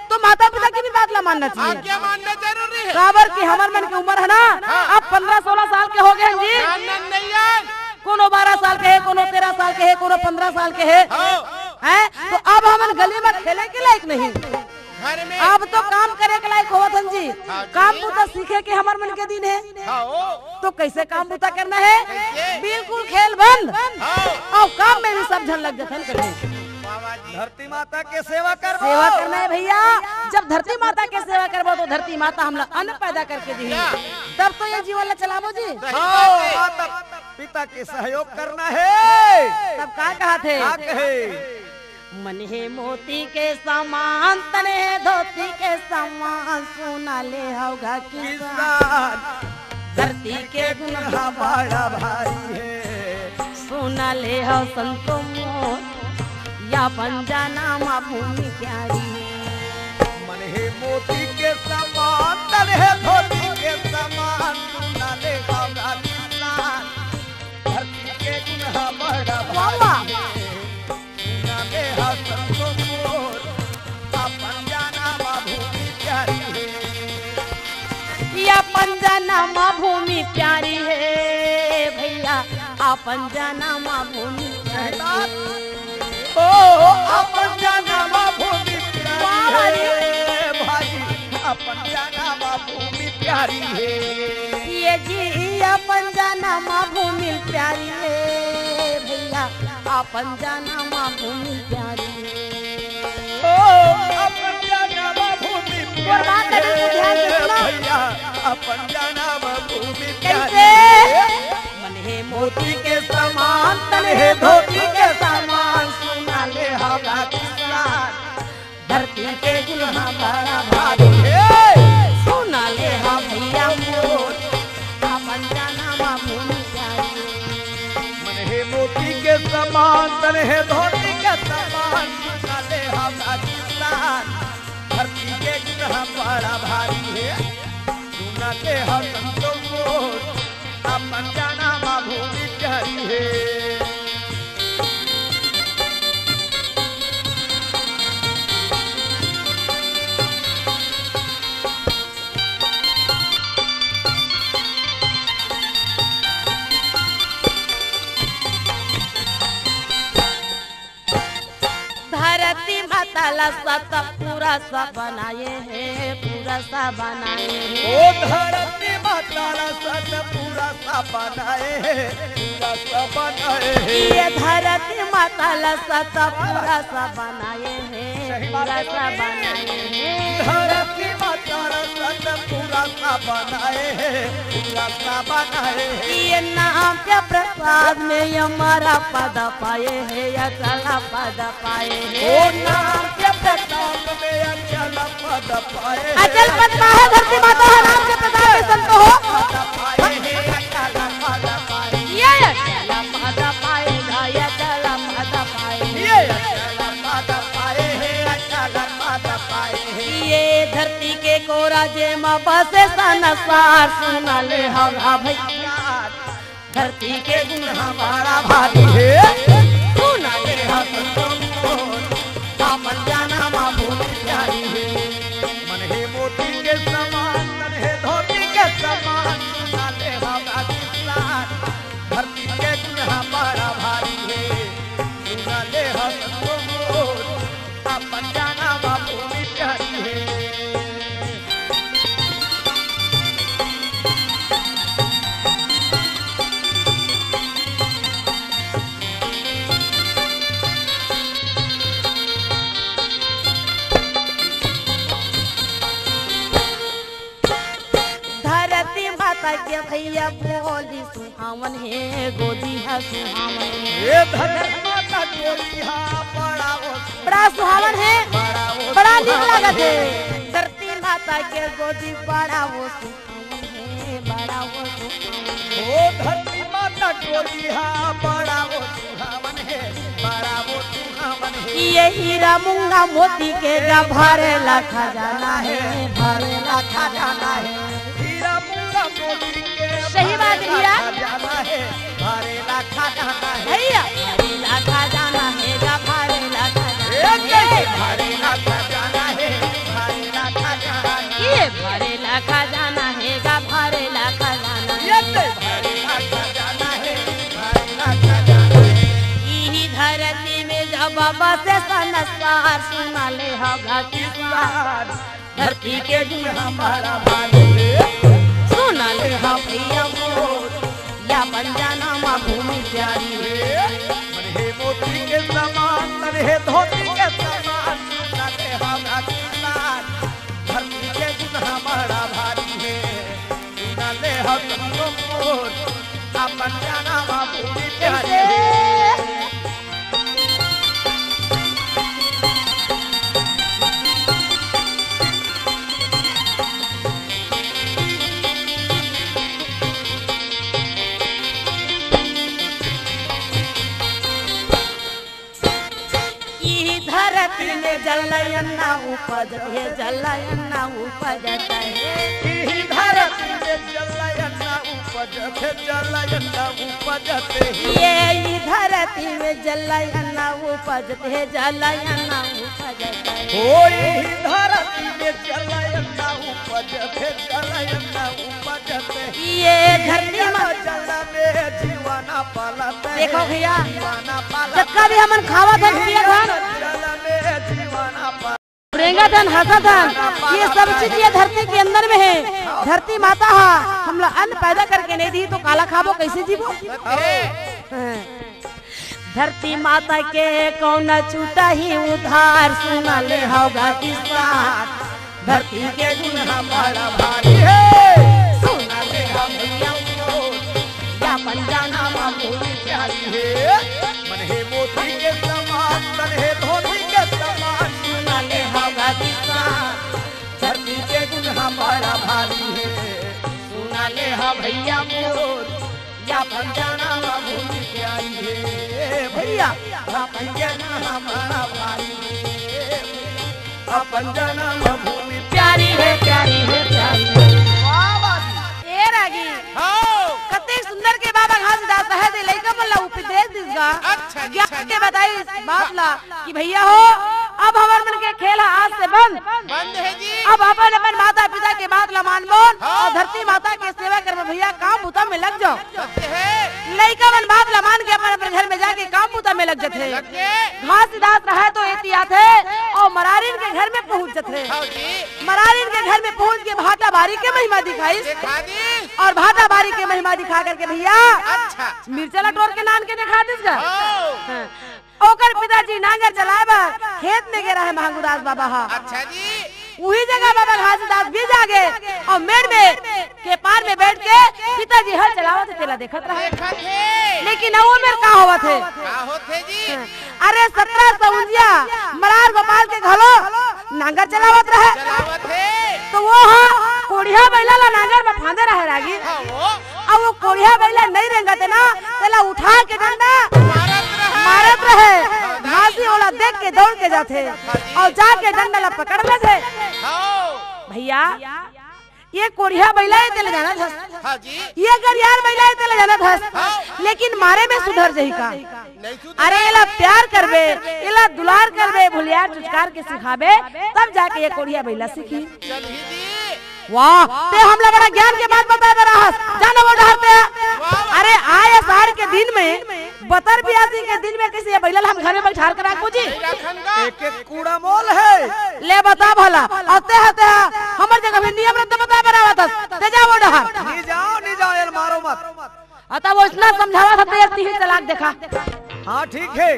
तो माता पिता के भी बात ला मानना चाहिए। आज्ञा मानना जरूरी हे। काबर कि हमर मन के उमर हे ना, हाँ। अब पन्द्रह सोलह साल के होगे हन जी। ना, ना, नहीं यार। कोनो बारह साल के हे, कोनो तेरह साल के हे, कोनो पन्द्रह साल के हे। हाँ। हैं? तो अब हमन गली में खेले के लायक नहीं। घर में। अब तो काम करे के लायक होवत हन जी। हाँ जी। काम बुता सीखे के हमर मन के दिन हे। हाँ, ओ। तो कैसे काम बुता करना हे? कैसे? बिल्कुल खेल बंद। हाँ। अउ काम में भी सब झन लग जथन करने। बाबा जी। धरती माता के सेवा करबो। सेवा करना हे भैया। जब धरती माता के सेवा करबो तो धरती माता हमला अन्न पैदा करके दिही। या। तब तो ये जीवन ला चलाबो जी। सही बात हे। हाँ, माता पिता के सहयोग करना हे। तब का कहत हे? का कहे? मन हे मोती के समान, तन हे धोती के समान, सुना ले हव गा किसान। किसान। धरती के गुन ह बड़ा भारी हे। सुना ले हव संतो मोर, या अपन जनम भूमि प्यारी हे। मन हे मोती के समान, तन हे धोती के समान, सुना ले हव गा किसान। धरती के गुन ह बड़ा वाह, वाह। भारी हे। सुना ले हव संतो मोर, अपन जनम भूमि प्यारी हे। ये अपन जनम भूमि प्यारी हे भैया, अपन जनम भूमि प्यारी हे। ओ, अपन जनम भूमि प्यारी वाह, वाह। हे भाई, अपन जनम भूमि प्यारी हे। ये जी, अपन जनम भूमि प्यारी हे भैया, अपन जनम भूमि प्यारी हे। ओ, अपन जनम भूमि प्यारी हे। और बात है, बिल्कुल ध्यान से सुनो। भैया, अपन जनम भूमि प्यारी कैसे? हे। मन हे मोती के समान, तन हे धोती के समान, सुना ले हव गा किसान। धरती के गुन ह बड़ा भारी हे। सुना ले हव भैया मोर, अपन जनम भूमि प्यारी। मन हे मोती के समान, तन हे धोती के समान, सुना ले हव गा किसान। धरती के गुन ह बड़ा भारी हे। सुना ले हव संतो मोर, अपन जनम भूमि प्यारी हे। धरती माता ला सतपुरा सा बनाए हे, पूरा सा बनाए हे। ओ धरती माता ला सतपुरा सा बनाए हे, पूरा सा बनाए हे। ये धरती माता ला सतपुरा सा बनाए हे, सही बात पूरा है। सा बनाए हे। धरती माता ला सतपुरा सा बनाए हे, पूरा सा बनाए हे। ये नाम के प्रसाद में ये अमर पद पाए हे, अचल पद पाए हे। ओ नाम के प्रताप में अचल पद पाए हे। अचल पद पाए धरती माता ह नाम के प्रताप में संत हो। पद पाए हे, अचल पद पाए हे। ये अचल पद पाए हे, अचल पद पाए हे। ये अचल पद पाए हे, अचल पद पाए हे। ये धरती के कोरा जेमा बसे संसार, सुना ले हव गा भैया। धरती के गुन ह बड़ा भारी हे। सुना ले हव संतो मोर, अपन जनम भूमि प्यारी हे। मन हे मोती के समान, तन हे धोती के समान, सुना ले हव गा किसान। धरती के गुन ह बड़ा भारी हे। सुना ले हव संतो मोर, अपन जनम भूमि प्यारी हे। धरती माता के भैया बोली सुहावन हे, गोदी ह सुहावन हे। ए धरती माता गोदी ह बड़ा ओ बड़ा सुहावन हे, बड़ा ओ बड़ा नीक सुहावन लागत हे। हे। धरती माता के गोदी बड़ा ओ सुहावन हे, बड़ा ओ सुहावन हे। ओ धरती माता गोदी ह बड़ा ओ सुहावन हे, बड़ा ओ सुहावन हे। ये हीरा मूंगा मोती के गा भरेला खजाना हे, भरेला खजाना हे। हीरा मूंगा मोती के सही बात भरेला भैया। खजाना हे, भरेला खजाना हे। भैया। भरेला खजाना हे गा, भरेला खजाना ए हे। जय भरेला खजाना हे, भरेला खजाना। ये भरेला खजाना हे गा, भरेला खजाना ये हे। जय भरेला खजाना हे, भरेला खजाना हे। इही धरती में जब बसे संसार, सुना ले हव गा किसान। धरती के गुन ह बड़ा भारी हे। सुना ले हव भैया मोर, या अपन जनम भूमि प्यारी हे। मन हे मोती के समान, तन हे धोती के समान, सुना ले हव गा किसान। धरती के गुन ह बड़ा भारी हे। सुना ले हव संतो मोर, अपन जाना मा भूमि प्यारी हे। इही धरती में जल अन्न उपजत हे, जल अन्न उपजत हे। इही धरती में जल अन्न उपजत हे, जल अन्न उपजत हे। ये इही धरती में जल अन्न उपजत हे, जल अन्न उपजत हे। ओ इही धरती में जल अन्न उपजत हे, जल अन्न उपजत हे। ये धरती में जल में जीवन पालत हे, देखो भैया, जीवन पालत हे। जतका भी हमन खावत हन, पियत हन, जल में जीवन पालत रेंगत हन, हंसत हन, ये सब चीज ये धरती के अंदर में हे। धरती माता हा हमला अन्न पैदा करके नहीं दी तो काला खाबो, कैसे जीबो? धरती माता के कौन छूटही उधार, सुन ले हव गा किसान, धरती के गुन हा बड़ा भारी हे। सुन ले हव भैया मोर, या पंजाना मा भूमि प्यारी हे। मन हे मोती के समान, तन हे धोती के समान, सुन ले हव गा किसान, धरती के गुन हा बड़ा भारी हे। सुन ले हव भैया मोर, या पंजाना मा भूमि प्यारी हे भैया, या पंजाना मा बड़ा भारी हे। अपन जनम भूमि प्यारी हे, प्यारी हे, प्यारी हे। वाह, वाह। ए रागी, हाँ। कतेक सुंदर के बाबा घासीदास रहे दे लइका मन ला उपदेश दिस गा। अच्छा जी, ज्ञान अच्छा जी। के बताई बात ला कि भैया हो, अब हमर मन के खेल ह आज से बंद। बंद हे जी। अब अपन अपन माता पिता के बात ला मानबोन हाँ। अउ धरती माता के सेवा करबो भैया, काम बुता में लग जाओ। सत्य हे। लइका मन बात ला मान के अपन अपन घर में जाके काम बुता में लग जथे। लग के। घासीदास रहे तो एती आथे अउ मरारिन के घर में पहुंच जथे। हाँ जी। मरारिन के घर में पहुंच के भाटा बारी के महिमा दिखाइस। दिखा दी। अउ भाटा बारी के महिमा दिखा करके भैया अच्छा। मिर्चा ला टोर के नान के दिखा दिस गा। हाँ। हाँ। ओकर पिताजी नांगर चलाए बर खेत में गे रहे महंगूदास बाबा हा। अच्छा जी। उही जगह बाबा घासीदास भी जागे अउ मेड़ में के पार में बैठ के पिताजी हल चलावत हे तेला देखत रहे। देखत हे। लेकिन अउ मेर का होवत हे? का होत हे जी? अरे सतरा सउंजिया मरार गोपाल के घलो नांगर चलावत रहे। चलावत हे। तो वो हा कोढ़िया बइला ला नांगर में फांदे रहे रागी। हाँ, वो। अउ वो कोढ़िया बइला नइ रेंगत हे ना, तेला उठा के डंडा मारत रहे। मारत रहे। हाँ, घासी ओला देख के दौड़ के जाथे हाँ जी। अउ जाके डंडा ला पकड़ लेथे। हाँ। भैया, ये कोढ़िया बइला हे तेला जानत हस? हाँ जी। ये गरियार बइला हे तेला जानत हस? हाँ। लेकिन मारे में सुधर जही का? नहीं सुधर। अरे एला प्यार करबे, एला दुलार करबे, भुलियार चुचकार के सिखाबे, तब जाके ये कोढ़िया बइला सीखी। चलही जी। वाह, ते हमला बड़ा ज्ञान के बात बताए बर आहस। जा न वो डहर ते। वाह, वाह। अरे, आय असाढ़ के दिन में, बतर बियासी के दिन में कइसे ये बइला ल हम घर में बइठार के राखबो जी? नहीं रखन का। एक एक कूड़ा मोल हे। ले बता भला, अउ ते ह, ते ह, हमर जगह भी नियम रद्द बताए बर आवत हस। ते जा वो डहर। नी जाओ, नी जाओ, एल मारो मत। अतः वो अइसना समझावत हे, ते ह तिही चला के देखा। हाँ, ठीक हे।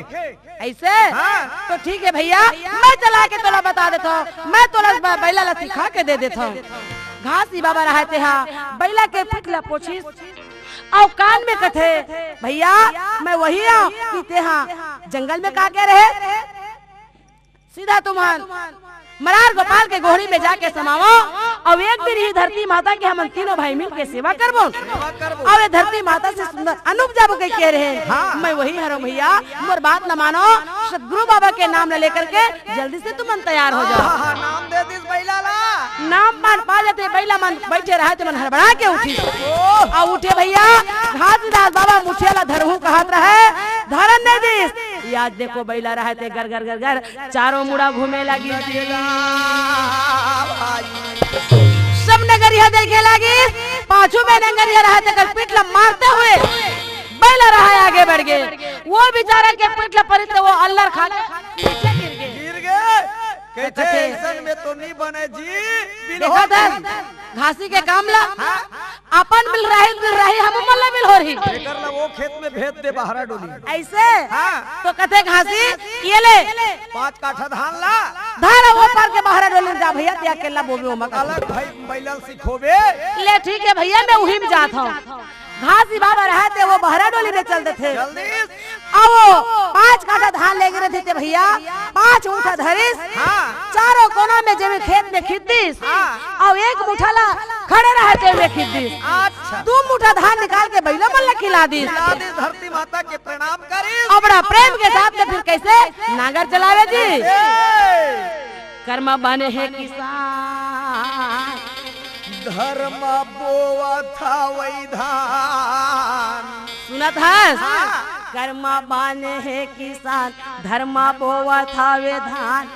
अइसे? हाँ। तो ठीक हे भइया, मैं चला के तोला बता देथंव, मैं तोला ब-, बइला ला सिखा के दे देथंव। घासी बाबा रहय तेहा, बइला के पीठ ला पोछिस, अउ कान में कथे, "भइया, मैं वही आंव कि तेहा जंगल में का करे रहे?" सीधा तुमन मरार गोपाल के गोहरी में जाके समावव, अउ एक दिन इही धरती माता के हमन तीनों भाई मिल के सेवा करबो, सेवा करबो। अउ ये धरती माता से सुंदर अनुप जाबो कहिके कहे रहे। हाँ। मैं वही हरंव भइया, मोर बात न मानव, सतगुरु बाबा के नाम ल लेकर के जल्दी से तुमन तैयार हो जाओ। हाँ, हाँ, नाम दे दिस बइला ला। नाम मान पा लेते, बइला मन बइठे रहय, ते मन हड़बड़ा के उठिस। ओह। अउ उठे भइया, घासीदास बाबा मुठिया ला धरहूं कहत रहय, धरन नइ दिस। ये आज देखो बइला रहय ते गर गर गर गर चारों मुड़ा घूमे लागिस। सब नगरिया देखे लागिस, पाछू में नगरिया रहय तेकर पीठ ला मारते हुए बइला रहय आगे बढ़ गे। वो बिचारा के पीठ ला परिस त वो अल्लर खा के नीचे गिर गे। गिर गे। कहिथे, कथे, "अइसन में तो नी बने जी, बिल्होर।" देखत हस, घासी के काम ला, हाँ। अपन बिल्होर रही, बिल्होर रही, हम मन ला बिल्होर ही। एकर ला वो खेत में भेज दे, बहरा डोली। अइसे? हाँ। तो कथे घासी, "ये ले। पाँच काठा धान ला। धान वो पार के बहरा डोली जा भइया, ते अकेला बोबे ओमा का।" अलग भाई बैलल सिखोबे। ले ठीक हे भइया, मैं उही में जात हंव। घासी बाबा रहय ते वो बहरा डोली में चल देथे। जल्दी। अउ वो पांच काठा धान लेगे रहिथे ते भइया, पांच मुठा धरिस, हाँ। चारों कोना में जमीन खेत में खींच दिस, हाँ। अउ एक मुठा ला खड़े रहय ते में खींच दिस। अच्छा। दू मुठा धान निकाल के बइला मन ला खिला दिस। खिला दिस, धरती माता के प्रणाम करिस। अउ बड़ा प्रेम के साथ में फिर कइसे नांगर चलावे जी? ए। कर्मा बने हे किसान। धर्मा बोवत हवय धान। सुनत हस? हाँ। कर्मा बने हे किसान, धर्मा बोवत हवे धान।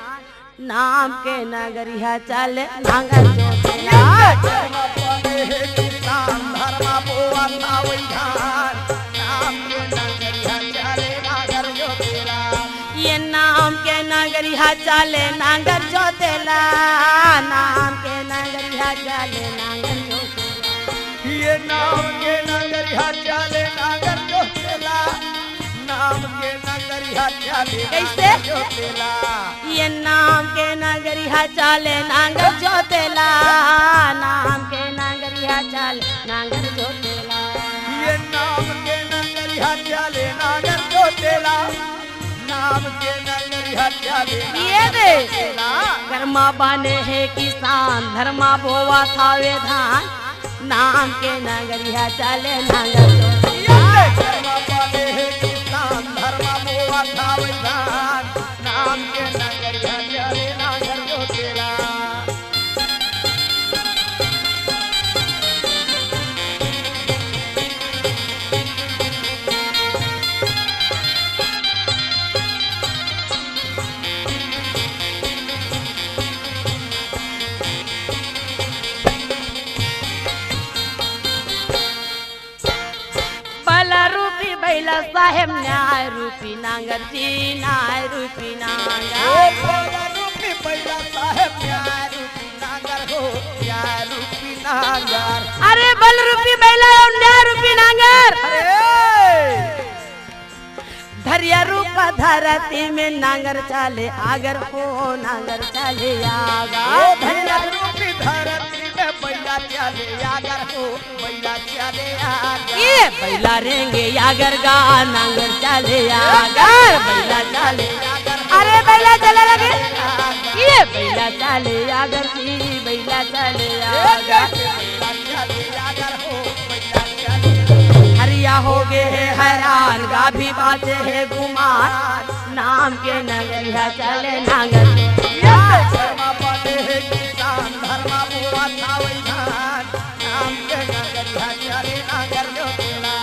नाम के नगरिहा चले नांगर जोतेला। कर्मा बने हे किसान, धर्मा बोवत हवय धान। नाम के नगरिहा चले नांगर जोतेला। ये नाम के नगरिहा चले नांगर जोतेला, नाम के नगरिहा चले नांगर जोतेला। ये नाम के नगरिहा चले नांगर जोतेला, नाम के नगरिहा चले कइसे? नांगर जोतेला। ये नाम के नगरिहा चले नांगर जोतेला, नाम के नगरिहा चले नांगर जोतेला। ये नाम के नगरिहा चले नांगर जोतेला, नाम के नगरिहा चले ये दे। नांगर जोतेला। कर्मा बने हे किसान, धर्मा बोवत हवे धान। नाम के नगरिहा चले नांगर जोतेला। ये दे। कर्मा बने हे किसान, धर्मा बोवत हवे धान। नाम के नगरिहा चले नांगर जोतेला। बल रूपी बइला साहेब, न्याय रूपी नांगर जी, न्याय रूपी नांगर। ओ बल रूपी बइला साहेब, न्याय रूपी नांगर हो, न्याय रूपी नांगर। अरे बल रूपी बइला अउ न्याय रूपी नांगर। अरे! धरिया रूपा धरती में नांगर चले आगर हो, नांगर चले आगर। ओ धरिया रूपी धरती में बइला चले आगर हो, बइला चले आगर। ये बइला रेंगे आगर गा, नांगर चले आगर, बइला चले आगर। अरे बइला चले लगे। ये बइला चले आगर जी, बइला चले आगर। हरिया होगे हे हैरान, गाभी बाचे हे गुमान, नाम के नगरिहा चले नांगर। धर्मा बने हे किसान, धर्मा बोवत हवे धान, नाम के नगरिहा चले नांगर जोतेला।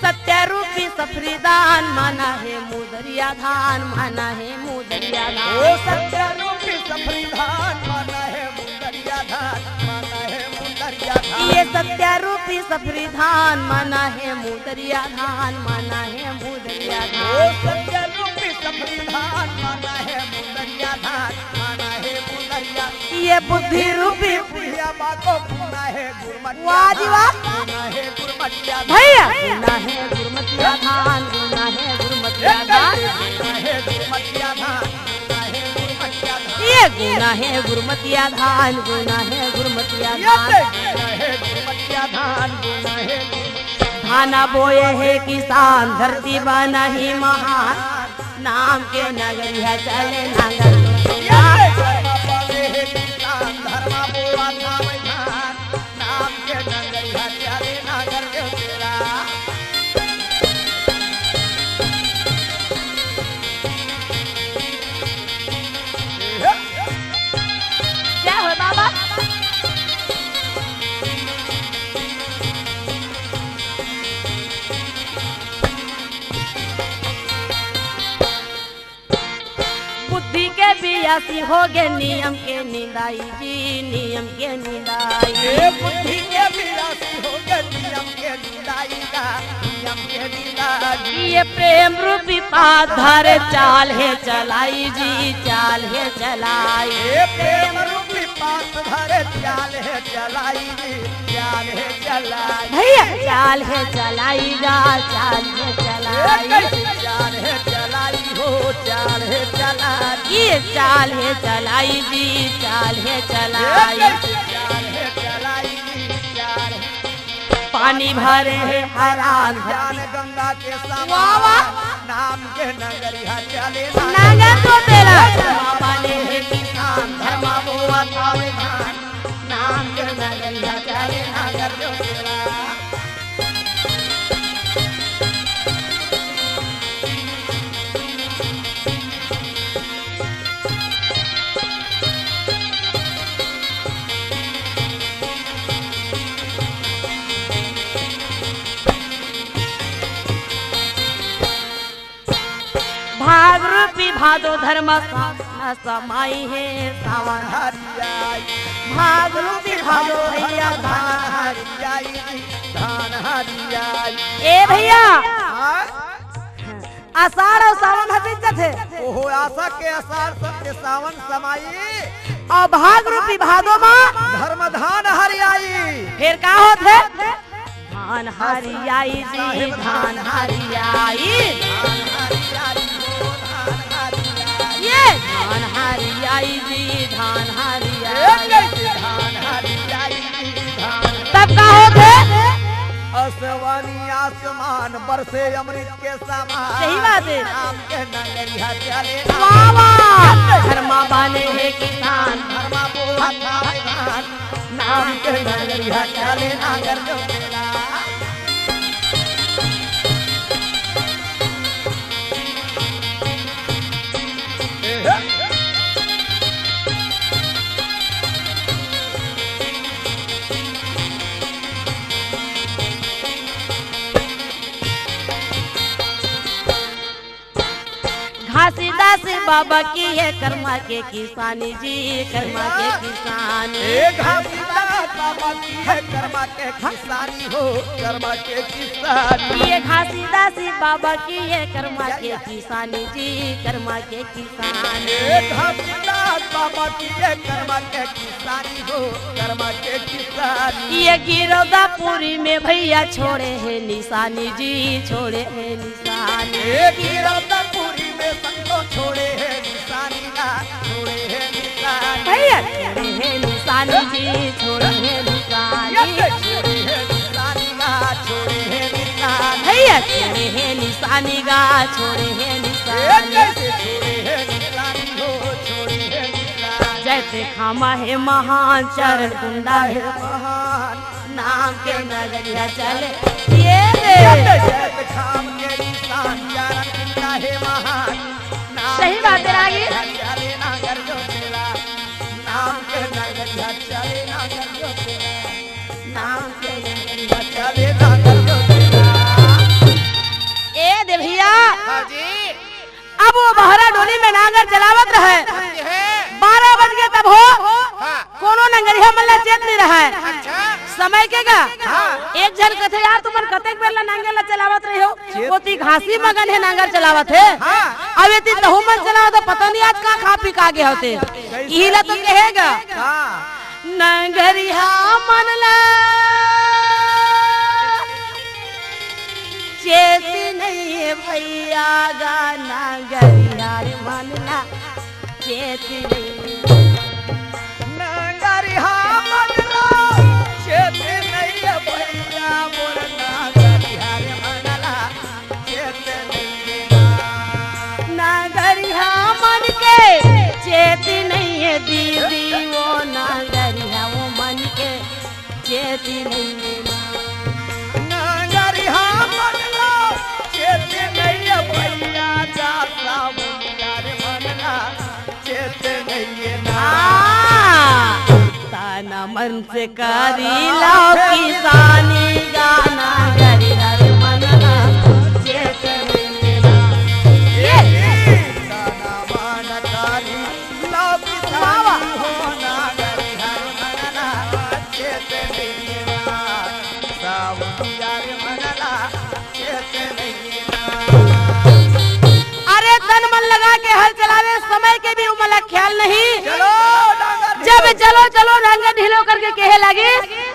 सत्य रूपी सफरी धान, माना हे मुदरिया धान, माना हे मुदरिया धान। ओ सत्य रूपी सफरी धान, माना हे मुदरिया धान, माना हे मुदरिया धान। ये सत्य रूपी सफरी धान, माना हे मुदरिया धान, माना हे मुदरिया धान। ओ सत्य रूपी सफरी धान, माना हे मुदरिया धान, माना हे मुदरिया। ये बुद्धि रूपी बुढ़िया बाको पुना हे गुरमटिया वाह जी वाह। धान, गुना हे गुरमटिया धान। भैया। गुना हे गुरमटिया धान, गुना हे गुरमटिया धान। गुना हे गुरमटिया धान, गुना हे गुरमटिया धान। ये गुना हे गुरमतिया धान, गुना हे गुरमतिया ये धान। ते गुना हे गुरमटिया धान, गुना हे गुरमटिया धान। धाना बोए हे किसान, धरती बना ही महान। नाम के नगरिहा चले नांगर जोतेला। ये ते कर्मा बने हे किसान, धर्मा बोवत हवे धान। नाम के नगरिहा चले नांगर जोतेला। जय हो बाबा। बुद्धि के बियासी होगे नियम के निंदाई जी, नियम के निंदाई। ए बुद्धि के बियासी होगे नियम के निंदाई गा, नियम के निंदाई। ये प्रेम रूपी पात धरे चाल हे चलाई जी, चाल हे चलाई। ए प्रेम रूपी अरे चाल हे चलाई जी, चाल हे चलाई। भैया, चाल हे चलाई गा, चाल हे चलाई। ए, चाल हे चलाई हो, चाल हे चलाई। ये चाल हे चलाई जी, चाल हे चलाई। ए, चाल हे चलाई जी, चाल हे पानी भरे हे हरान। ज्ञान गंगा के समान। वाह, वाह। नाम के नगरिया चले ना। नगर तो तेरा। धर्मा बने हे किसान, धर्मा बोवत हावे धान। नाम के नगरिया चले नगर तो तेरा। भाग रूपी भादो धर्म सावन समाई हे सावन। भाग रूपी भादो भैया धान हरियाई, धान हरियाई। ए भैया, हाँ? आषाढ़ अउ सावन ह बीत जथे। ओहो, आषाढ़ के आषाढ़, सब के सावन समाई। अउ भाग रूपी भादो मा धर्म धान हरियाई। फेर का होथे? धान हरियाई जी, धान हरियाई। धान हरियाई हो, धान हरियाई। ये धान हरियाई जी, धान हरियाई। ए, कैसे धान हरियाई जी, धान तब का होथे? असवानी आसमान बरसे अमृत के समान। सही बात हे। नाम के नगरिया चले ना। वाह, वाह। धर्मा बने हे किसान, धर्मा बोवत हावे धान। नाम के नगरिया चले नागर जोतेला। घासीदास बाबा की हे कर्मा के किसानी जी, कर्मा के किसानी। ए घासीदास बाबा की हे कर्मा के किसानी हो, कर्मा के किसानी। ये घासीदास बाबा की हे कर्मा के किसानी जी, कर्मा के किसानी। ए घासीदास बाबा की हे कर्मा के किसानी हो, कर्मा के किसानी। ये गिरौदापुरी में भैया छोड़े हे निशानी जी, छोड़े हे निशानी। ए गिरौदापुरी में संतो छोड़े हे निशानी ना, छोड़े हे निशानी। भैया, छोड़े हे निशानी जी, छोड़े हे निशानी। ये छोड़े हे निशानी ना, छोड़े हे निशानी। भैया, छोड़े हे निशानी गा, छोड़े हे ए निशानी। कैसे छोड़े हे निशानी हो, छोड़े हे निशानी। जैसे खामा हे महान, चरण कुंडा हे महान। नाम के नगरिया चले ये रे। जब जब धाम के निशान, चारण कुंडा हे महान। नाम सही के बात है, रागी। नगरिया चले नागर जोतेला। नाम के नगरिया चले नागर जोतेला। नाम के नगरिया चले नागर जोतेला। ए दे भैया। हाँ जी। अब वो बहरा डोली में नांगर चलावत रहे। ये है। बारह बज गए तब हो, हाँ। कोनो नंगरिया मन ला चेत नहीं रहा है। अच्छा। समय के गा? हाँ। एक झन कथे, "यार, तुमन कतेक बेर ला नांगर ला चलावत रहे हो?" चेत ओती घासी मगन हे, नांगर चलावत हे। हाँ। अब एती तहु मन चलावत, पता नहीं आज का खा पी का गे होते। कैसे? इही ला तो कहेगा। हाँ। नंगरिया मन ला चेत नहीं हे भैया गा, नंगरिया रे मन ला चेत नहीं हे। नंगरिया मन ला चेत नहीं हे भैया, मोर नंगरिया रे मन ला चेत नहीं हे ना। नंगरिया मन के चेत नहीं हे दीदी, वो नंगरिया वो मन के चेत नहीं हे ना। नंगरिया मन ला चेत नहीं हे भैया, दासा मुनिया रे मन ला चेत नहीं हे ना। हाँ। तन मन से करी ला किसानी गा, नंगरिया रे मन ला चेत नहीं हे ना। ये। तन मन करी ला किसानी हो, नंगरिया रे मन ला चेत नहीं हे ना। सावरिया रे मन ला चेत नहीं हे ना। अरे तन मन लगा के हल चलावे, समय के भी उमला ख्याल नहीं। चलो, डांगर जब चलो चलो, नांगर ढीलो करके कहे लागिस।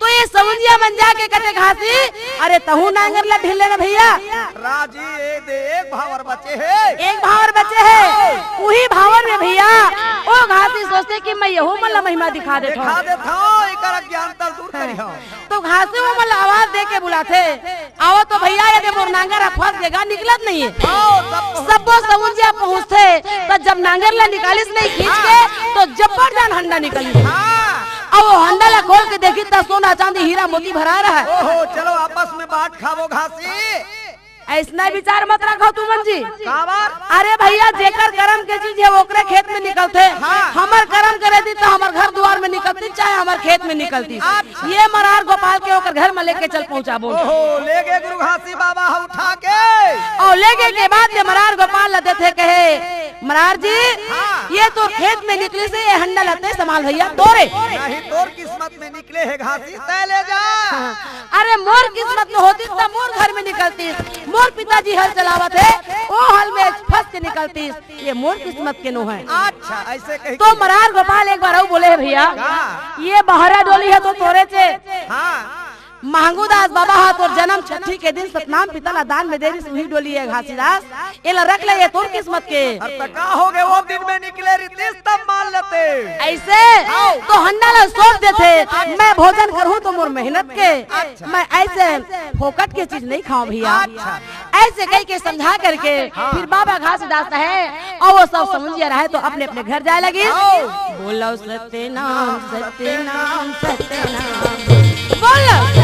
तो ये समुंजिया मन जाके कथे घासी, अरे तहूँ नांगर ला ढील लेना भैया। राजी, ए दे, एक भावर बचे हे। एक भावर बचे हे। उही भावर में भैया, ओ घासी सोचथे कि मैं यहू मन ला महिमा दिखा देथों। दिखा देथों, एकर अज्ञानता ल दूर करिहौं। तो घासी ओ मन ला आवाज दे के बुलाथे, "आओ तो भैया, ये दे मोर नांगर ह फंस गे गा, निकलत नहीं हे।" हाँ, सब पहुँच सब्बो समुंजिया पहुँचथे, त जब नांगर ला निकालिस नहीं खींच के, तो जब्बर जान हंडा निकलिस। हाँ। अब वो हंडा ला खोल के देखिस त सोना चांदी हीरा मोती भरा रहय। ओहो, चलो आपस में बांट खाबो घासी। अइसना विचार मत रखव तुमन जी। काबर? अरे भैया, जेकर करम के चीज हे, ओकरे खेत में निकलथे। हाँ। हमर करम के रहितिस त हमर घर दुवार में निकलतिस, चाहे हमर खेत में निकलतिस। अच्छा। ये मरार गोपाल के ओकर घर में लेके चल पहुंचाबो। ओहो, ले गे गुरु घासी बाबा ह उठा के। अउ ले गे के बाद ये मरार गोपाल ला देथे कहे, "मरार जी, हाँ। ये तोर खेत में निकलिस हे, ये हंडा ला तैं संभाल भैया, तोरे।" नहीं, तोर किस्मत में निकले हे घासी, तैं ले जा। हाँ। अरे मोर किस्मत में होतिस त मोर घर में निकलतिस। मोर पिताजी हल चलावत हे, ओ हल में फंस के निकलतिस। ये मोर किस्मत के नोहय। अच्छा, अइसे कही तो के। मरार गोपाल एक बार अउ बोले हे भैया, का? ये बहरा डोली ह तो तोरेच हे। हाँ। महंगू दास बाबा ह तोर जनम छट्ठी के दिन सतनाम पिता ला दान में दे रिहिस, उही डोली हे घासीदास। एला रख ले, ये तोर किस्मत के। अरे त का हो गे, ओ दिन में निकले रिहितिस तब मान लेते। अइसे? हाँ। तो हंडा ला सौंप देथे, मैं भोजन करहूँ तो मोर मेहनत के। अच्छा। मैं अइसे फोकट के चीज नहीं खावँ भैया। अच्छा। अइसे कहि के समझा करके हाँ। फिर बाबा घासीदास हे अउ वो सब समुंजिया रहय तो अपने अपने घर जाय लगिस। हाँ। बोलो सत्य नाम, सत्य नाम, सत्य नाम। बोलो।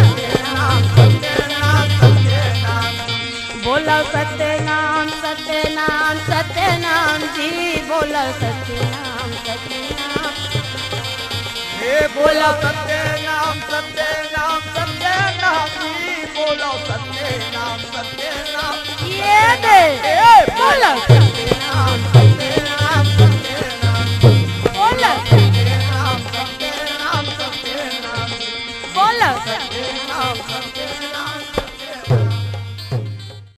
बोलो सत्य नाम, सत्य नाम, सत्य नाम जी, बोलो सत्य नाम, सत्य नाम। हे बोलो सत्य नाम, सत्य नाम, सत्य नाम जी, बोलो सत्य नाम, सत्य नाम। ये दे। ए, बोल